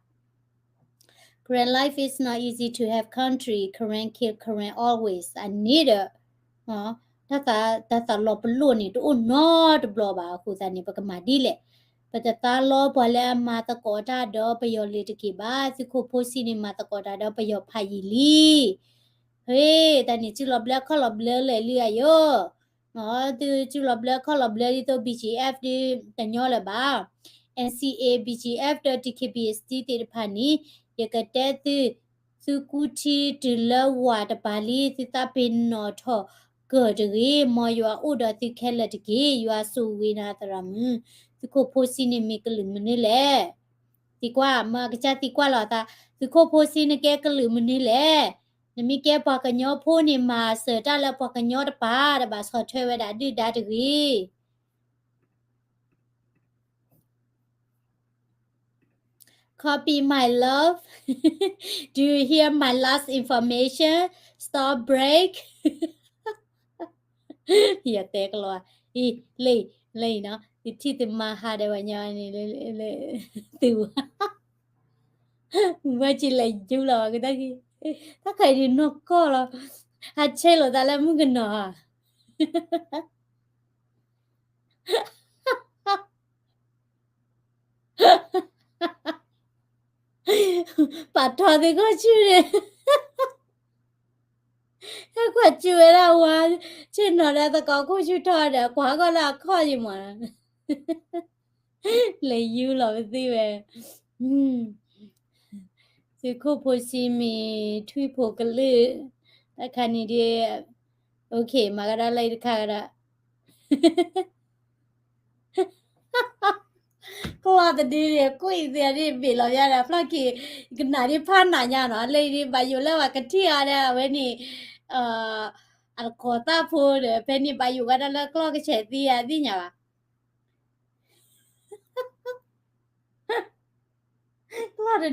Karen life is not easy to have country, Karen kill Karen always. အန့ၣ်ဒီး တၢ်သးလီၤပလိာ်န့ၣ် တအိၣ်နီတဘျီဘၣ်. အဃိသတးန့ၣ် ပကမၤဒ်လဲၣ် ပတသးလီပှၤလၢအမၤသကိးတၢ်ဒီးပယီၤလၢၤတက့ၢ်ဘၣ်. သုးခိၣ်ဖိဆံးန့ၣ် မၤသကိးတၢ်ဒီးပယီၤဖးယံာ်လံ. ဟ့, တၢ်န့ၣ် စုလီၤဘျၢခီၣ်လီၤဘျၢလၢာ်လံဧါယိၤ. သုစုလီၤဘျၢခီၣ်လီၤဘျၢဒ်သိး BGF ဒ်တညီလၢၤဘၣ်. NCA, BGF ဒီး DKBA သ့ၣ်တဖၣ်န့ၣ် ယကတဲသု, သုကူထံတုၤလၢဝၤတပၤလံ, သုသးပ့ၤနီၣ်ထီၣ်ကၢၢ်တဂ့ၤ, မ်ယွၤအိၣ်ဒီးသုခဲလၢာ်တက့ၢ်. ယွၤဆိၣ်ဂ့ၤနၤသရၣ်မုၣ်. သုးခိၣ်ဖိဆံးန့ၣ်မ့ၢ်ကလုာ်မနုၤလဲၣ်. သံကွၢ်, မ့ၢ်ကစၢ်သံကွၢ်လီၤအသး, သုးခိၣ်ဖိဆံးနကဲကလုာ်မနုၤလဲၣ်. နမ့ၢ်ကဲပှၤကညီဖိန့ၣ် မၤစၢၤတၢ်လၢပှၤကညီတပၤ, ဒီးဘၣ်ဆီၣ်ထွဲဝဲဒၣ်ဒုၣ်ဒါတဂ့ၤ. Copy my love. Do you hear my last information? Stop break. ယတဲကလီၤ, အံၤ, လၢအံၤ, လၢအံၤနီၤ, သုထံၣ်သုမါဟးဒီးပှၤညီန့ၣ်, သု, ဝဲကလဲၤယူလီၤကတၢၢ်, တၢ်ခါအံၤဒုးနီၢ်ကီၢ်လီၤ, ဟးဆဲးလိာ်သးလၢမုၣ်ကနီၤဧါ. ပာ်ထီၣ်သုးခိၣ်ဆံးန့ၣ်, ဟဲကွၢ်စူၣ်ဝဲဒၣ်ဝါ, ဆ့ၣ်နီၤဒီးသကိးခိၣ်ဆူၣ်ထီၣ်ဒီး ကွၢ်ကီၢ်လၢအခီၣ်ယံၤမး, လဲၤယူလီၤပသံဝဲ. သုးခိၣ်ဖိဆံးမ့ၢ်ထွံၣ်ဖိကလုာ်, တၢ်ခါန့ၣ်ဒ်, OK, မၤကဒီးလၢအံၤတခါကဒီး. ကျီၢ်တဒုန့ၣ် ကွံာ်သ့ဒ်ဘ့ၣ်လီၤယါဒီး ဖျီၣ်က့ၤ, ကနၣ်ဒ်ဖးနးညါနီၤ, လၢအံၤဒ်ဘၣ်ယိၣ်လၢပှၤကထံၣ်အီၤဒီး အဝဲန့ၣ်, အတကိးသၣ်ဖိဒီး ဖဲန့ၣ်ဘၣ်ယိၣ်ဝဲဒၣ်လၢကျီၢ်ကဆဲးသံယါသ့ၣ်ညါဘၣ်.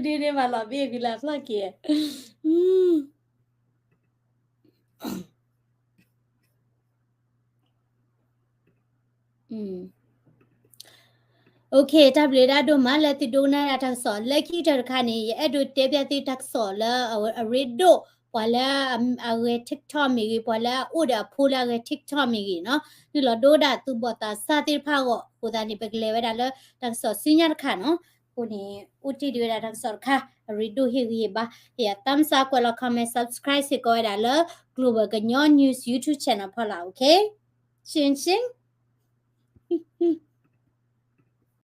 ကျီၢ်တဒုန့ၣ်မၤလီၤဘ့ၣ်ကွံာ်လၢအဖျီၣ်က့ၤ. OK, တၢ်ဘျုးဒိၣ်မးလၢသုဒိကနၣ်ဒၣ်တၢ်ကစီၣ်. လၢခံကတၢၢ်တခါန့ၣ် ယအဲၣ်ဒိးတဲဖျါသုတၢ်ကစီၣ်လၢအရ့ဒိၣ်, ပှၤလၢအဂဲၤ TikTok မ့ၢ်ဂ့ၤ, ပှၤလၢအအိၣ်ဒီးအဖိလၢအဂဲၤ TikTok မ့ၢ်ဂ့ၤနီၤ, နုာ်လီၤဒိဝဲဒၣ်သူၣ်ဘီၣ်သးစၢ်သ့ၣ်တဖၣ်အဂီၢ်. အဃိသတးန့ၣ် ပကလဲၤဝဲဒၣ်လၢတၢ်ကစီၣ်ဆူညါတခါနီၤ. အဃိန့ၣ် အိၣ်တ့ၢ်ဒံးဝဲဒၣ်တၢ်ကစီၣ်တခါ အရ့ဒိၣ်ဟ့ၣ်ဂံၢ်ဟ့ၣ်ဘါ, ဟ့ၣ်ယၤ thumbs up, ကွဲးလီၤ comment, subscribe စ့ၢ်ကီးဝဲဒၣ်လၢ Global ကညီ News YouTube channel ဖီလာ်, OK? ရှင်းရှင်း.